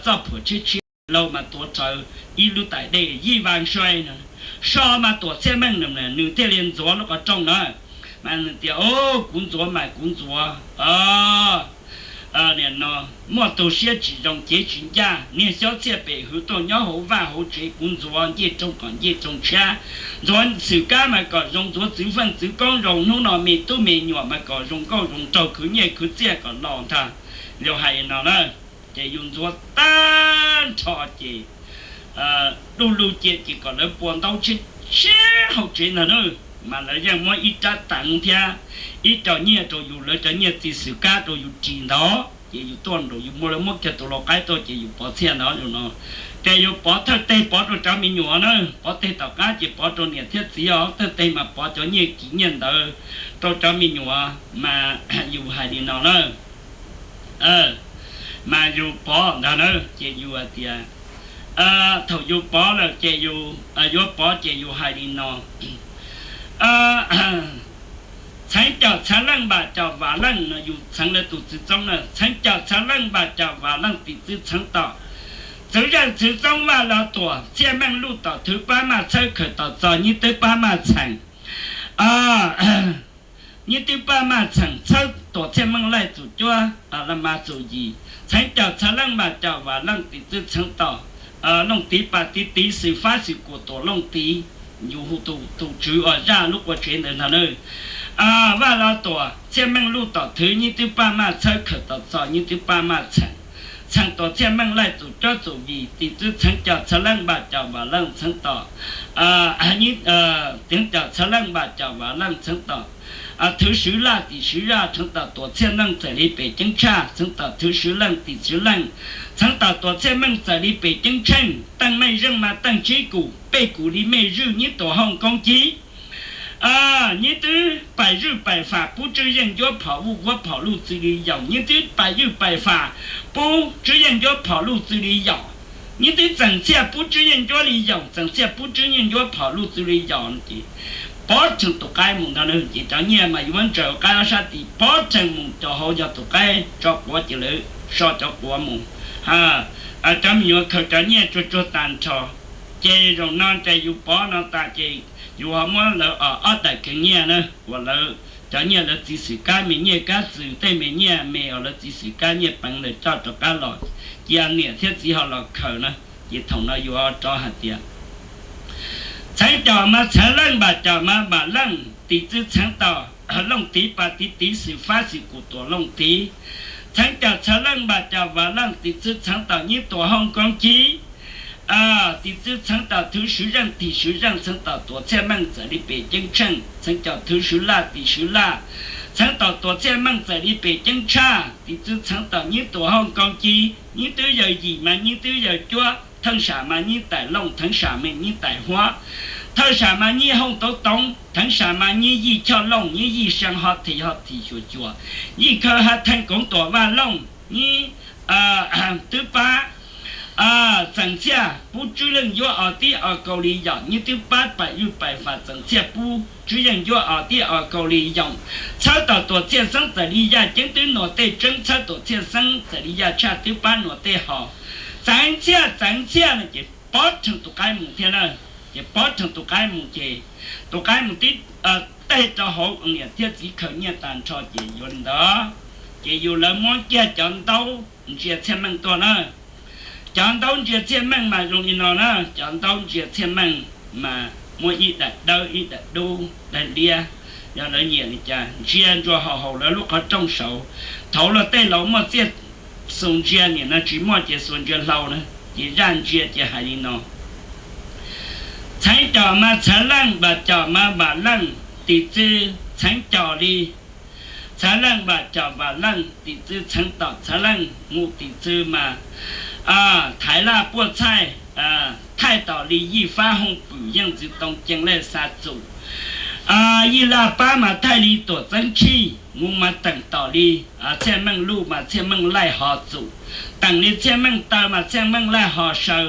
txoj phuam tshiab tshiab, laug mas tuav rawv ib lub tais dej yij vaas saw no. So mas tuam txhiaj meej nws thiaj li ntxuav lub qhov rooj na. Mas nws tias, kuv ntxuav mas kuv ntxuav. Nim no muaj tus siab tsis zoo cev tsis ncaj, niag xyob txhiaj pem hwv tuaj nyob hauv vaj hauv tsev, kuv ntxuav ncej rooj kom ncej rooj tshiab, ntxuav xwm kab mas kom zoo, ntxuav txwv feej txwv koob zoo, hnub no me tub me nyuam mas kom zoo nkauj zoo nraug, khwv nyiaj khwv txiaj kom los ntag. Yus hais no na, ces yus ntxuav tag nrho ces duj lug cia ces kom lawv pua ntaub tshiab tshiab hauv tsev ntag na. Mas lawv yeej muab ib rab teev thiab ib co nyiaj rau yus, lawv cov nyiaj txiag xwm kab rau yus ris ntag. Ces yus tuaj nraum yus muab lawv muab kiag tus lau qaib tuaj ces yus pov txhiaj ntawd no. Ces yus pov thawj teg pov rau cov me nyuam na, pov teg tom qab ces pov rau niam thiab txiv os, thawj teg mas pov cov nyiaj kiv nyiaj ntawv rau cov me nyuam mas yus hais li no na. Mas yus pov ntag na ces yus hais tias, thaum yus pov lawm ces yus yuav pov ces yus hais li no: Txheev caum txhawv leej npam caum vam leej no, yus txheev lawv tus txwv txoob na, txheev caum txhawv leej npam caum vam leej tim txwv txheev tom txwv zeej txwv txoob Vaj Los Tuam, Txhiaj Meej Luj Tom Thwv pab maj txhawb khaws tom txog Nyiv Twb pab maj txheem. Nyiv Twb pab maj txheem txhawb Tuam Txhiaj Meej Laij txum cuab, Laj Mas txum yim, txheev caum txhawv leej npam caum vam leej tim txwv txheev tom Looj Tiv Pas Tiv Tiv xwm fab xwm kuam Tuam Looj Tiv, yus hu tus tswv uas zaj lub qua tsev ntawd ntag na. Vaj Los Tuam, Txhiaj Meej Luj Tom Thwv, Nyiv Twb pab maj txhawb khaws tom txog Nyiv Twb pab maj txheem, txheem Tuam Txhiaj Meej Laij txum cuab txum yim, tim txwv txheev caum txhawv leej npam caum vam leej txheev tom txheev caum txhawv leej npam caum vam leej txheev tom Thwv Swv Laj tim Swv Laj txheev tom Tuam Txhiaj Meej txawm li pem ceeb tshaj, txheev tom Thwv Swv Leej tim Swv Leej, txheev tom Tuam Txhiaj Meej txawm li pem ceeb tsheej, Teej Mej Zeej mas Teej Tsib Kum, Pej Kum li Mej Zwj, Nyiv Tuam Hooj Koob Cib, Nyiv Twb Pais Zwj Pais Fas pub Tswb Yeej Ncuab phom vuj vuab phom luj txwv li yaum, Nyiv Twb Pais Zwj Pais Fas pub Tswb Yeej Ncuab phom luj txwv li yaum, Nyiv Twb Txeem Txhiaj pub Tswb Yeej Ncuab li yaum, Txeem Txhiaj pub Tswb Yeej Ncuab phom luj txwv li yaum no ces pov rhees tus qaib mus ntag na. Ces cov nyiaj mas yuav ntsaws qaib ob sab tid pov rhees mus, cov hauv yog tus qaib tso quav ces lawv so cov quav mus. Cov me nyuam khaws cov nyiaj tsuag tsuag tag nrho. Ces zaum no ces yus pov no tas ces yus ho muab lawv ob daim kheev nyiaj na uas lawv cov nyiaj lawv txiv xwm kab me nyiaj kab txwm tej me nyiaj me uas lawv txiv xwm kab nyiaj peev lawv coj rov qab los, cia niam thiab txiv ho los khaws na. Ces thaum no yus rov hais tias txheev caum mas txhawv leej npam caum mas npam leej tim txwv txheev tom Looj Tiv Pas Tiv Tiv xwm fab xwm kuam Tuam Looj Tiv, txheev caum txhawv leej npam caum vam leej tim txwv txheev tom Nyiv Tuam Hooj Koob Cib, tim txwv txheev tom Thwv Swv Zeej tim Swv Zeej txheev tom Tuam Txhiaj Meej txawm li pem ceeb tsheej, txheev caum Thwv Swv Laj tim Swv Laj txheev tom Tuam Txhiaj Meej txawm li pem ceeb tshaj, tim txwv txheev tom Nyiv Tuam Hooj Koob Cib, Nyiv Twb Yawg Yim mas Nyiv Twb Yawg Cuab, Theej Sam mas Nyiv Tais Looj, Theev Sam mas Nyiv Tais Huab, Thawj Sam mas Nyiv Hooj Toob Toov, Theev Sam mas Nyiv Yij Choj Looj, Nyiv Yij See Ho Thim Ho Thim Xyuam Xyuam, Yij Khaw Ha Theej Koov Tuam Vaj Looj, Nyiv Twb pab Txeem Txhiaj pub Tswb Yeej Ncuab os tib os kaus li yaum, Nyiv Twb pab Pais Zwj Pais Fas Txeem Txhiaj pub Tswb Yeej Ncuab os tib os kaus li yaum, txhawb tom Tuam Txhiaj Xeeb txawm li yaj ceeb twb nuam tej tseeb, txhawb Tuam Txhiaj Xeeb txawm li yaj tshaj twb pab nuam tej hos. Txeev Txhiaj, Txeev Txhiaj no ces pov rhees tus qaib mus thiab na. Ces pov rhees tus qaib mus ces tus qaib mus tib teg rau hauv niam thiab txiv khaws nyiaj tag nrho ces yuav li ntawd. Ces yus lawv muab kiag cov ntaub ntsia Txhiaj Meej tuaj na. Cov ntaub ntsia Txhiaj Meej mas zoo li no na, cov ntaub ntsia Txhiaj Meej mas muaj ib daim dawb ib daim dub daim liab, yog lawv nyiam li cas ntsia ntsuas haus haus lawv lub qhov rooj saud. Thaum ub luag tej laus muaj txiaj xu ntsia, nim no tsis muaj ces xuas ntsia hlau na. Ces zaj ntsia ces hais li no: Txheev caum mas txhawv leej, npam caum mas npam leej, tim txwv txheev caum li txhawv leej, npam caum npam leej, tim txwv txheev tom txhawv leej, mus tim txwv mas Thaiv Laj Puaj Txhaij, thaij tom li Yij Fab Hooj Pwm, Yeej Ntxwv Too Cees Lej Xa Txum. Yij Laj Pab mas thaij li Tuam Txeeb Tshij, mus mas teem tom li Txhiaj Meej Luj mas Txhiaj Meej Laij Ho Txum, teem li Txhiaj Meej Taw mas Txhiaj Meej Laij Ho Saw.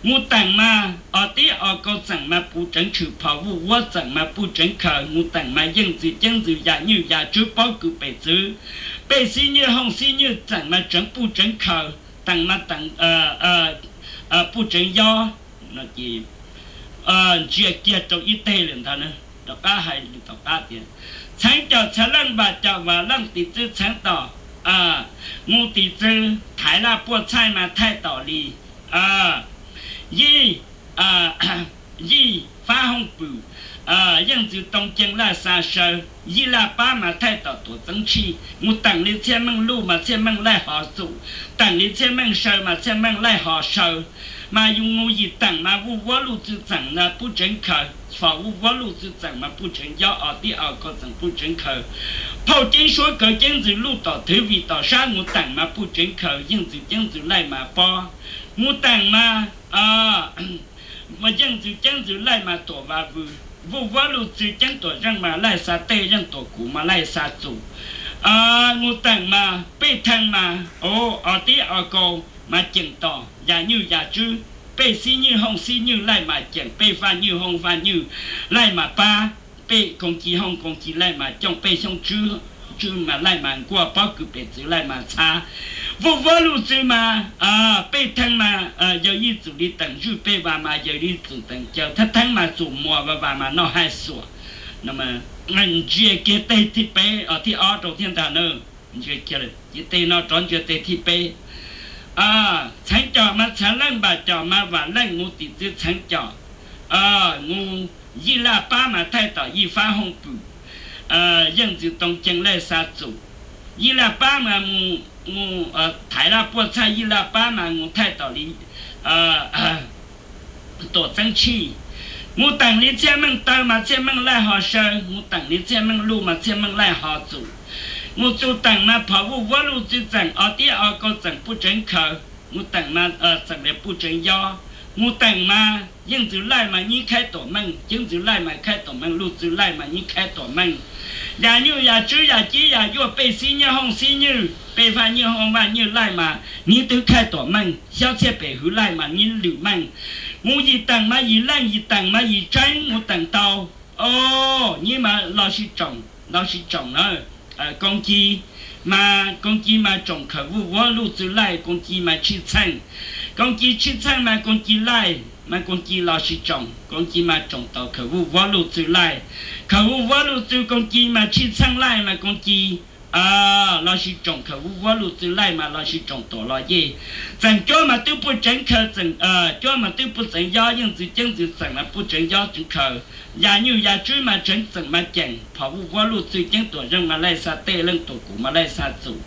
Mus teem mas os tib os kaus, txeem mas puv tseev tshwm phom vuj vuab, txeem mas puj tseev khaws, mus teem mas Yeej Ntxwv Ceeb Ntxwv Yam Nywj Yam Tswb Pob Kws Pem Txwv, pej xib nywj hooj xib nywj, txeem mas tseev puj tseev khaws, teem mas teem puj tseev yob. Ces ntsia kiag rau ib teg lawm ntag na, rov qab hais tom qab tias txheev caum txhawv leej, npam caum vam leej, tim txwv txheev tom mus tim txwv Thaiv Laj Puaj Txhaij mas thaij tom li Yij, Yij Fab Hooj Pwm, Yeej Ntxwv Too Cees Laij Xa Saw, Yij Laj Pab mas thaij tom Tuam Txeeb Tshij, mus teem li Txhiaj Meej Luj mas Txhiaj Meej Laij Ho Xum, teem li Txhiaj Meej Saw mas Txhiaj Meej Laij Ho Saw. Mas yus mus yim teem mas Vuj Vuab Luj Txwv txeem na Puj Tseev Khaws, fos Vuj Vuab Luj Txwv txeem mas Puj Tseev Yob, Os Tib Os Kaus txeem Puj Tseev Khaws, Phauj Ceeb Suab Kaws Ceeb Ntxwv Luj Tom Thwv Vim Tom Sab mus teem mas Puj Tseev Khaws, Yeej Ntxwv Ceeb Ntxwv Laij mas Pob, mus teem mas Yeej Ntxwv Ceeb Ntxwv Laij mas Tuam Vas Vws, Vuj Vuab Luj Txwv Ceeb Tuam Zeej mas Laij Xa Tej, Yeej Tuam Kuv mas Laij Xa Txum. Mus teem mas Pej Theej mas, o, Os Tib Os Kaus mas Ceem Tos, Yaj Nywj Yaj Tswb, Pej Xib Nywj Hooj Xib Nywj Laij mas Ceem, Pej Vaj Nywj Hooj Vaj Nywj Laij mas Pab, Pej Koos Ci Hooj Koos Ci Laij mas Cooj, Pej Xyoob Tswb Tswb mas Laij mas Nkuaj, Pob Kws Pem Txwv Laij mas Txhab. Vuj Vuab Luj Txwv mas Pej Theej mas Yawg Yij Txum Li Teem Zwj, Pej Vas mas Yawg Li Txum Teem Caw, Thab Theeb mas Txum Muas, Vas Vas mas Noj Haj Xuam. Ntsia kiag tej thib peb, thib ob rau thiab ntag na. Ntsia kiag lawm ces tej no rov ntsia tej thib peb. Txheev Cos mas Txheev Leej, Npam Cos mas Vam Leej, mus tim txwv Txheev Cos, mus Yij Laj Pab mas thaij tom Yij Fab Hooj Pwm, Yeej Ntxwv Too Cees Laij Xa Txum, Yij Laj Pab mas mus, mus Thaiv Laj Puaj Txhaj, Yij Laj Pab mas mus thaij tom li Tuam Txeeb Tshij, mus teem li Txhiaj Meej Taw mas Txhiaj Meej Laij Ho Saw, mus teem li Txhiaj Meej Luj mas Txhiaj Meej Laij Ho Txum, mus txus teem mas Phov Vuj Vuab Luj Txwv txeem, Os Tib Os Kaus txeem Puj Tseev Khaws, mus teem mas txeem li Puj Tseev Yob, mus teem mas Yeej Ntxwv Laij mas Nyib Khaib Tuam Meej, Ceeb Ntxwv Laij mas Khaib Tuam Meej, Luj Txwv Laij mas Nyib Khaib Tuam Meej, Yaj Nywj Yaj Tswb Yaj Cib Yaj Yuaj, Pej Xib Nywj Hooj Xib Nywj, Pej Vaj Nywj Hooj Vaj Nywj Laij mas Nyib Twb Khaij Tuam Meej, Xyob Txhiaj Pem Hwv Laij mas Nyib Lwm Meej, mus yim teem mas yim leej, yim teem mas yim tseeb, mus teem tau, o, Nyib mas Los Sis Tsoom, Los Sis Tsoom na. Koos Ci mas, Koos Ci mas Tsoom Khaws Vuj Vuab Luj Txwv Laij, Koos Ci mas Tshij Txheej, Koos Ci Tshij Txheej mas Koos Ci Laij mas Koos Ci Los Sis Tsoom, Koos Ci mas Tsoom Taus Khaws Vuj Vuab Luj Txwv Laij, Khaws Vuj Vuab Luj Txwv, Koos Ci mas Tshij Txheej Laij mas Koos Ci Los Sis Tsoom Khaws Vuj Vuab Luj Txwv Laij mas Los Sis Tsoom Tuam Los Yej, txeem cuab mas twb Puj Tseev Khaws, txeem cuab mas twb Puj Txeev Yob, Yeej Ntxwv Ceeb Ntxwv txeem mas Puj Tseev Yob Tseev Khaws, Yaj Nywj Yaj Tswb mas Tseev txeem mas Ceem, Phov Vuj Vuab Luj Txwv Ceeb Tuam Zeej mas Laij Xa Tej, Leej Tuam Kuv mas Laij Xa Txum,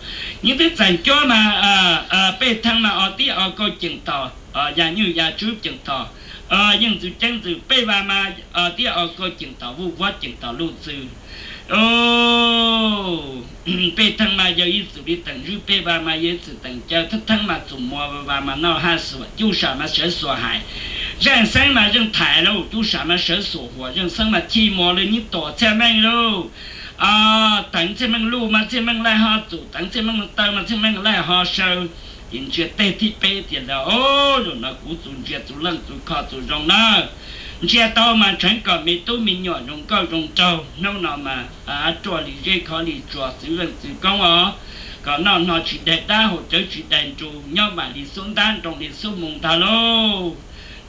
Nyib Twb txeem cuab mas Pej Theej mas Os Tib Os Kaus Ceem Tos, Yaj Nywj Yaj Tswb Ceem Tos, Yeej Ntxwv Ceeb Ntxwv, Pej Vas mas Os Tib Os Kaus Ceem Tos, Vuj Vuab Ceem Tos Luj Txwv, Pej Theej mas Yawg Yij Txwm Li Teem Zwj, Pej Vas mas Yawg Yij Txwm Teem Caw, Thab Theeb mas Txum Muas, Vas Vas mas Noj Haj Xuam, Cuj Sam mas Sawv Xuam Hais, Zeej Xeeb mas Zeej Thaiv lauj, Cuj Sam mas Sawv Xuam Huas, Zeej Xeeb mas Chij Muas, Lwj Nyij Tuam Txhiaj Meej lauj. Teev Txhiaj Meej Luj mas Txhiaj Meej Laij Ho Txum, Teev Txhiaj Meej Taw mas Txhiaj Meej Laij Ho Saw. Ces ntsia tej thib peb tias, Zaum no kuv txus ntsia txus leej txus kho txus zoo na. Ntsia tau mas tseev kom me tub me nyuam zoo nkauj zoo nraug. Hnub no mas ruaj li zeb khov li tsuas, txwv leej txwv koob os, kom noj hno tsis daig dab, haus cawv tsis daig nru, nyob vam li xub ntab, nroo li xub mus ntag lauj.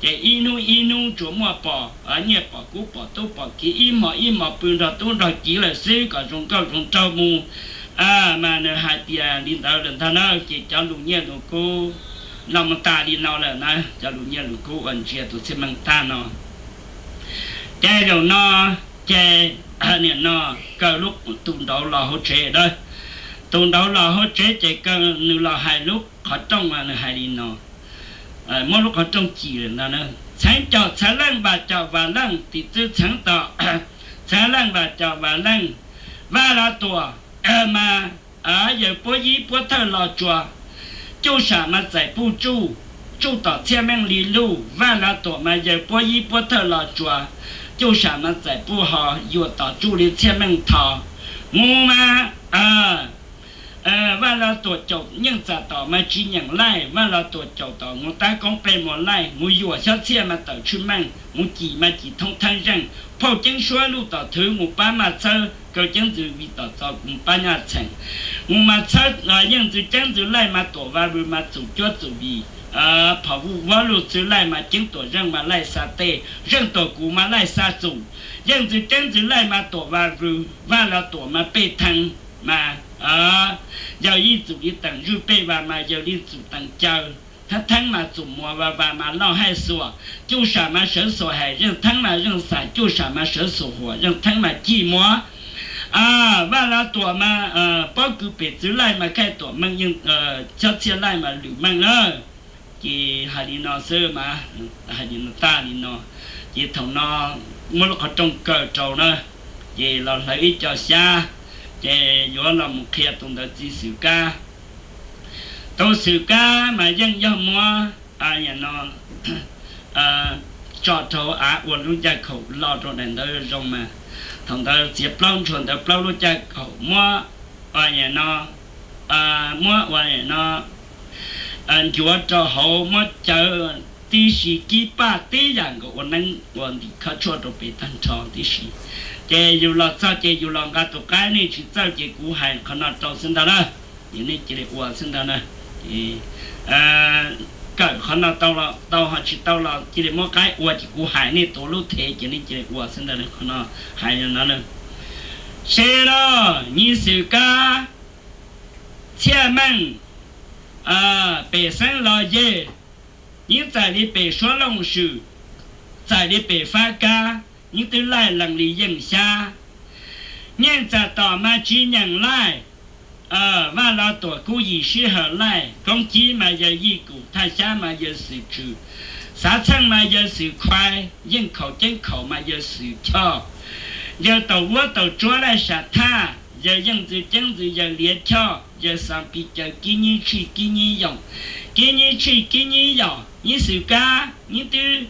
Ces ib hnub ib hnub tsuas muaj pom nyiaj pom kub pom tub pom kiv, ib hmo ib hmo pw nrog tub nrog kiv lawm xwb, kom zoo nkauj zoo nraug mus. Mas nws hais tias li ntawd lawm ntag na, ces cov lus nyiaj lus kub los mus tas li no lawm na, cov lus nyiaj lus kub uas ntsia tus Txhiaj Meej tag no. Ces zaum no, ces nim no kaw lub tus nraud los hauv tsev a, tus nraud los hauv tsev ces kaw nws los hais lub qhov rooj, nws hais li no, muab lub qhov rooj cim lawm ntag na. Txheev Cos Txheev Leej, Vam Cos Vam Leej, tim txwv Txheev Tom, Txheev Leej Vam Cos Vam Leej, Vaj Los Tuam mas Yawg Puab Yib Puab Thawj Los Tsuas, Cuj Sam mas Txais Puj Tsuj, Tsuj Tom Txhiaj Meej Li Luj, Vaj Los Tuam mas Yawg Puab Yib Puab Thawj Los Tsuas, Cuj Sam mas Txais Puj Ho, Yuam Tom Tsuj Li Txhiaj Meej Tho, mus mas Vaj Los Tuam caum Nyeej Txam Tom mas Tsis Nyeem Laij, Vaj Los Tuam caum tom mus Tab Koob Pej Muas Laij, mus Yuam Xyob Txhiaj mas Tawm Tshwj Meej, mus Cim mas Cim Thoob Theeb Zeej, Phauj Ceeb Suab Luj Tom Thwv mus pab Maj Txhawb, Kaw Ceeb Ntxwv Vim Tom Txos mus pab Nyaj Txheem, mus mas Txhawb Yeej Ntxwv Ceeb Ntxwv Laij mas Tuam Vas Vws mas Txum Cuab Txum Vim, Phom Vuj Vuab Luj Txwv Laij mas Ceeb Tuam Zeej mas Laij Xa Tej, Zeej Tuam Kuv mas Laij Xa Txum, Yeej Ntxwv Ceeb Ntxwv Laij mas Tuam Vas Vws, Vaj Los Tuam mas Pej Theej mas Yawg Yij Txwm Li Teem Zwj, Pej Vas mas Yawg Li Txwm Teem Caw, Theeb theeb mas txum muas vas vas mas loj haij xuas, cuj sam mas sawv xuas hais, zeej theeb mas zeej xam, cuj sam mas sawv xuas huam, zeej theeb mas cij muas. Vaj Los Tuam mas pob kws pem txwv Laij mas Khaij Tuam meej, yeej Xyob Txhiaj Laij mas Lwm meej na. Ces hais li no xwb mas, hais li no tag li no, ces thaum no muab lub qhov rooj kaw rau na, ces los hlawv ib co xyab, ces yuav los mus qhia tus ntawd txiv Xwm Kab. Tus Xwm Kab mas yeej yog muab no tso rau av ua lub caj khaum lo rau daim ntawv zoo mas, thaum ntawd txiav plaub ntshua ntawd plaub lub caj khaum muab no, muab ua no ncuav rau hauv, muab cawv tib si kib paj tib yam nkaus ua neeb ua ntim khawb tshuaj rau pem tag nrho tib si. Ces yus los txog ces yus los nqa tus qaib, nej tsis txawj ces kuv hais qhov no rau xwb ntag na, ces nej cia li ua xwb ntag na. Kawm qhov no tau los tau, ho tsis tau los cia li muab qaib ua, ces kuv hais nej tuav lub thev ces nej cia li ua xwb ntag, qhov no hais no. Seb los nyij Xwm Kab Txhiaj Meej, pem Xeeb Los Yej, nyij txais li pem Suav Looj Swm, txais li pem Fab Kab, nyij twb laij lees li yeej xyab. Nyeej txam tom mas tsis nyeem laij, Vaj Los Tuam kuj yim sij hawm laij, Koob Cib mas yawg Yij Kum, Thaj Xyab mas yawg Xwm Tswm, Xav Txheej mas yawg Xwm Khuais, Yeej Khaum Ceeb Khaum mas yawg Xwm Choj, yawg Taum Vuab Taum Tsuab Laij Sam Thaj, yawg Yeej Ntxwv Ceeb Ntxwv, yawg Liav Choj, yawg Xav Pis Caw, Kib Nyib Tshij Kib Nyib Yoos, Kib Nyib Tshij Kib Nyib Yoos, nyij Xwm Kab nyij twb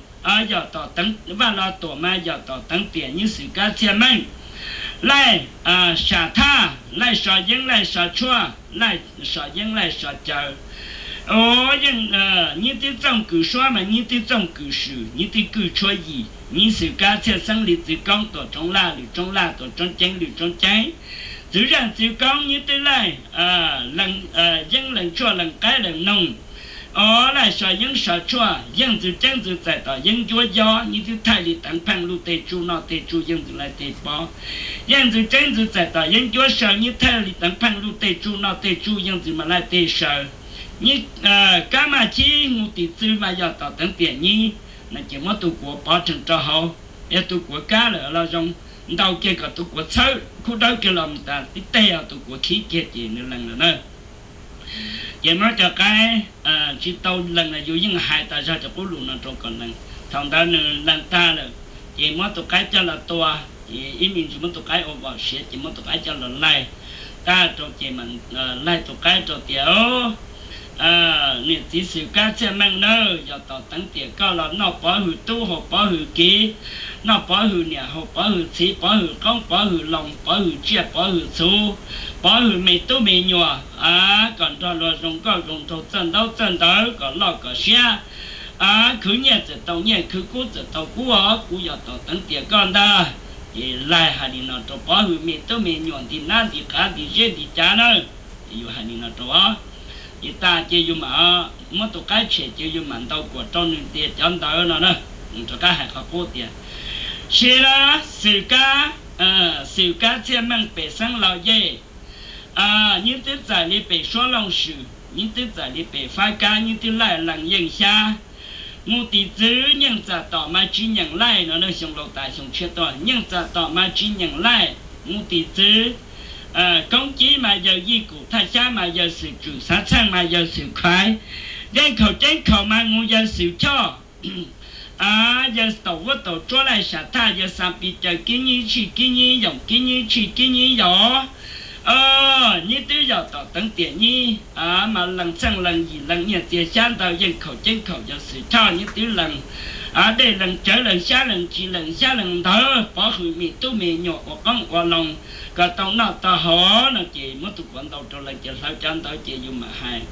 yog tom teev, Vaj Los Tuam mas yog tom teev tiam nyij Xwm Kab Txhiaj Meej, Laij Sam Thaj, Laij So Yeeb Laij So Tshuaj, Laij So Yeeb Laij So Caw. Yeej nyij twb txooj kws suab mas nyij twb txooj kws swm, nyij twb kwj tshuab yim, nyij Xwm Kab Txhiaj Xeeb li txwv koob, Tuam Tsoob Laj Lwm Tsoob Laj, Tuam Tsoob Ceeb Lwm Tsoob Ceeb, txwv zeej txwv koob nyij twb laij yeeb lees tshuaj lees qaib lees noog. Os, Laij So Yeeb So Tshuaj, Yeej Ntxwv Ceeb Ntxwv txais tom yeeb ncuab yob, nyij twb thaij li teev pheej luj tej tsuj noj tej tsuj, Yeej Ntxwv laij tej pob. Yeej Ntxwv Ceeb Ntxwv txais tom yeeb ncuab saw, nyij thaij li teev pheej luj tej tsuj noj tej tsuj, Yeej Ntxwv mas laij tej saw. Nyij Kab Maj Chib Mus Tim Txwv mas yog tom teev tiam nyij, no ces muab tus kuav pov rhees rau hauv, yog tus kuav kab lawm los zoo, ntaus kiag kom tus kuav txhawb khub dawb kiag los mus tas tib teg, tus kuav khib kiag ces nws lees lawm na. Ces muab cov qaib, tsis tau lees los yus yeej hais tas zog cov qub lus no rau kom lees. Thaum ntawd nws lees tag lawm, ces muab tus qaib coj los tua, ces ib me ntsis muab tus qaib ua vom siav, ces muab tus qaib coj los laig tag rau, ces laig tus qaib rau tias, Niam txiv Xwm Kab Txhiaj Meej nawb, yog tom teev tiam koj los noj pov hwm tub haus pov hwm kiv, noj pov hwm niam haus pov hwm txiv, pov hwm qoob pov hwm loo, pov hwm tsiaj pov hwm txhuv, pov hwm me tub me nyuam, kom nrog luag zoo nkauj zoo nraug, txawj ntaub txawj ntawv, kom loj kom siab. Khwv nyiaj txawm tau nyiaj, khwv kub txawm tau kub os. Kuv yog tom teev tiam koj ntag. Ces laig hais li no rau, pov hwm me tub me nyuam, nti nab nti qav nti zeb nti cav nawb. Ces yus hais li no rau os. Ces tas ces yus mam muab tus qaib tshem ces yus mam ntaus kuam rau nws tias cov ntawd no na. Rov qab hais qhov qub tias, Siv lawm Xwm Kab, Xwm Kab Txhiaj Meej pem Xeeb Los Yej, nyij twb txais li pem Suab Looj Swm, nyij twb txais li pem Fab Kab, nyij twb laij lees yeej xyab. Mus Tim Txwv, Nyeej Txam Tom mas tsis nyeem laij no na, xyoo laus tas xyoo tshiab tuaj, Nyeej Txam Tom mas tsis nyeem laij. Mus Tim Txwv, Koob Cib mas yawg Yij Kum, Thaj Xyab mas yawg Xwm Tswm, Xav Txheej mas yawg Xwm Khaiv, Yeej Khaum Ceeb Khaum mas mus yawg Xwm Choj, yawg Taum Vuab Taum Tsuab Laij Sam Thaj, yawg Xav Pis Caw, Kib Nyib Tshij Kib Nyib Yoos, Kib Nyib Tshij Kib Nyib Yoos. Nyij twb yog tom teev tiam nyij mas lees txheej lees yim lees nyiaj txiag xyab ntawv, Yeej Khaum Ceeb Khaum yawg Xwm Choj, nyij twb lees dej lees cawv lees xyab lees ntsis lees xyab lees ntawv, pov hwm me tub me nyuam ua qoob ua loo kom tau noj tau haus no. Ces muab tus kuav ntaus rau lees, ces hlawv cov ntawd ces yus mam hais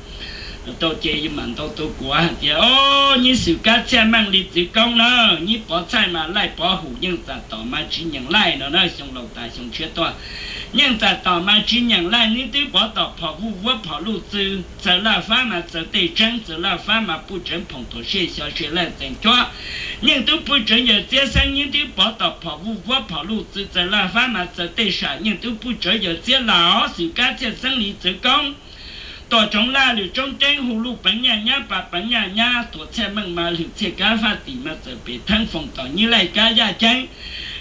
tau, ces yus mam ntaus tus kuav hais tias, Au, nyij Xwm Kab Txhiaj Meej li txwv koob na, nyij pov txhaij mas laij pov hum, Nyeej Txam Tom mas tsis nyeem laij no na, xyoo laus tas xyoo tshiab tuaj. Nyeej Txam Tom mas tsis nyeem laij, nyij twb pov tom phom vuj vuab phom luj txwv, txawm laj fab mas txawv tej tseeb, txawm laj fab mas puj tseev phoom tuam sij xyov sij laj txeem cuab. Nyeej twb puj tseev yawg Txiab Xeeb, nyij twb pov tom phom vuj vuab phom luj txwv, txawm laj fab mas txawv tej sam, Nyeej twb puj tseev yawg Txiab Laj, Xwm Kab Txhiaj Xeeb li txwv koob. Tuam Tsoov Laj Lwm Tsoob Ceeb hu luj peev nyaj nyab pa peev nyaj nyab, Tuam Txhiaj Meej mas lwm Txhiaj Kab Faj Tim mas txawm Pem Theeb Foom tom Nyib Laij Kab Yaj Ceeb,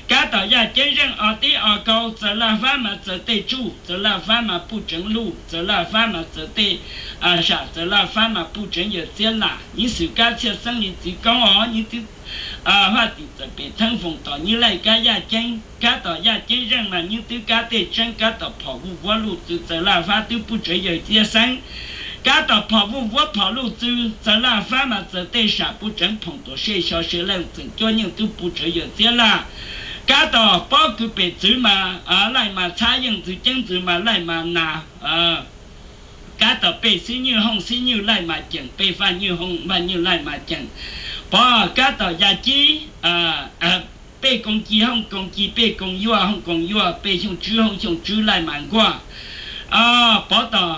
Kab tom Yaj Ceeb Zeej o tib o kau, Txawv Laj Fab mas txawm tej tsuj, Txawv Laj Fab mas puj tseev luj, Txawv Laj Fab mas txawm tej sam, Txawv Laj Fab mas puj tseev yawm txiab lam, Nyib Xwm Kab Txhiaj Xeeb Li Txiv Koob os, Nyib twb Faj Tim txawm Pem Theeb Foom tom Nyib Laij Kab Yaj Ceeb, Kab tom Yaj Ceeb Zeej mas Nyib twb Kab Tej Tseeb, Kab tom Phom Vuj Vuab Luj Txwv, Txawv Laj Fab twb puj tseev yawm txiab xeeb, Kab tom Phom Vuj Vuab Phom Luj Txwv, Txawv Laj Fab mas txawm tej sam puj tseev Phoom Tuam Sej Xyo Sej Leej Txeem Cuab Nyeej twb puj tseev yawm txiab laj, Kab tom Pob Kws Pem Txwv mas Laij mas Txhab Yeej Ntxwv Ceeb Ntxwv mas Laij mas Nas, Kab tom Pej Xib Nywj Hooj Xib Nywj Laij mas Ceem, Pej Faj Nywj Hooj Faj Nywj Laij mas Ceem, Pov Kab tom Yaj Cib, Pej Koos Ci Hooj Koos Ci, Pej Koos Yuaj Hooj Koos Yuaj, Pej Xyooj Tswb Hooj Xyooj Tswb Laij mas Nkuaj, Pov tom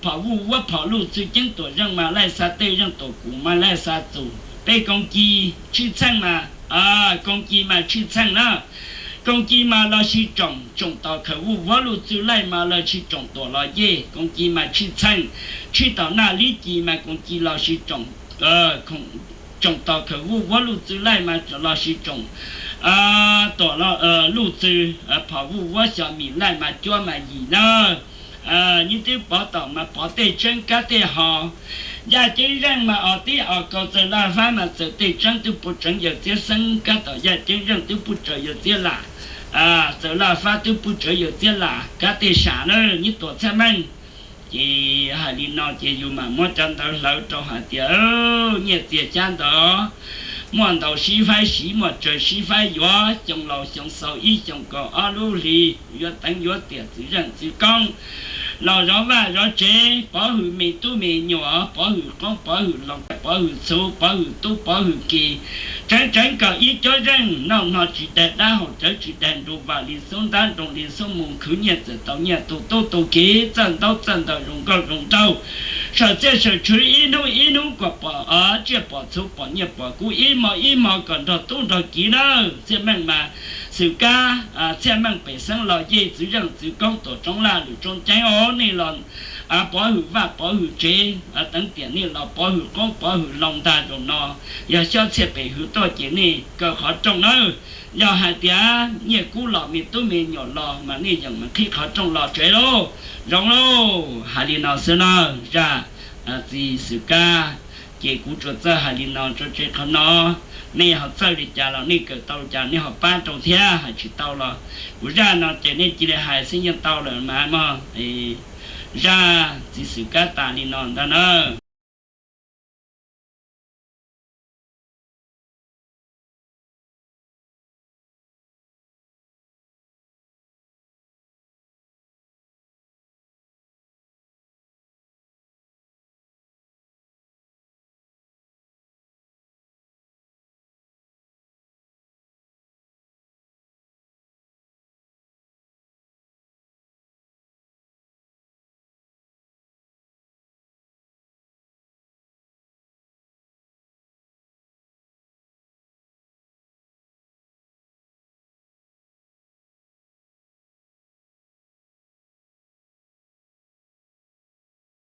Phom Vuj Vuab Phom Luj Txwv Ceeb Tuam Zeej mas Laij Xa Tej Zeej Tuam Kum mas Laij Xa Txus, Pej Koos Ci Tshwj Txheej mas, Koos Ci mas Tshwj Txheej na, Koos Ci mas Los Sis Tsoom, Tsoom tom Khawm Vuj Vuab Luj Txwv Laij mas Los Sis Tsoom Tuam Los Yej, Koos Ci mas Tshwj Txheej, Tshwj tom Naj Lib Ci mas Koos Ci Los Sis Tsoom, Tsoom tom Khawm Vuj Vuab Luj Txwv Laij mas Los Sis Tsoom Tuam Luj Txwv, Phom Vuj Vuab Xyo Mim Laij mas Cuab mas Yim na. Nyib twb pov tom mas Pov Tej Tseeb Kab Tej Ho, Yaj Ceeb Zeej mas o tib o kau, Txawv Laj Fab mas txawm Tej Tseeb twb puj tseev yawm txiab xeeb, Kab tom Yaj Ceeb Zeej twb puj tseev yawm txiab lam, Txawv Laj Fab twb puj tseev yawm txiab lam, Kab Tej Sam na, Nyib Tuam Txhiaj Meej. Ces hais li no ces yus mam muab cov ntawv hlawv rau hais tias nyiaj txiag xyab ntawv, muaj ntau sib faib siv, muaj tsawg sib faib yuav, xyoo laus xyoo xaus ib xyoos kaum ob lub hlis, yuav teev yuav tiam txwv zeej txwv koob, los zov vaj zov tsev, pov hwm me tub me nyuam, pov hwm qoob pov hwm loo, pov hwm txhuv pov hwm tub pov hwm ki, tseev tseev kaum ib cuab zeej, noj hno tsis daig dab, haus cawv tsis daig nru, vam li xub ntab, nroo li xub mu, khwv nyiaj txawm tau nyiaj, tu tub tu kiv, txawj ntaub txawj ntawv, zoo nkauj zoo nraug, sawm txiaj sawm tshwv, ib hnub ib hnub kom pom tsiaj pom txhu, pom nyiaj pom kub, ib hmo ib hmo kom nrog tub nrog kiv na. Txhiaj Meej mas Xwm Kab, Txhiaj Meej Pem Xeeb Los Yej, Txwv Zeej Txwv Koob, Tuam Tsoov Laj Lwm Tsoob Ceeb os, nej los pov hwm vaj pov hwm tsev, teev tiam nej los pov hwm qoob pov hwm loo ntag. Zaum no yog Xyob Txhiaj Pem Hwm tuaj ces nej kaw qhov rooj nawb. Yog hais tias nyiaj kub los me tub me nyuam los mas nej yeem mas qhib qhov rooj los tsev lauj. Zoo lauj, hais li no xwb na. Zaj txiv Xwm Kab, ces kuv tsuas txawj hais li no tso tseg qhov no. Nej ho txawj li cas los nej kawm tau li cas nej ho pab rau thiab, hais tsis tau los kuv zaj no ces nej cia li hais xwb yeej tau lawm mas mog. Zaj txiv Xwm Kab tas li no ntag na.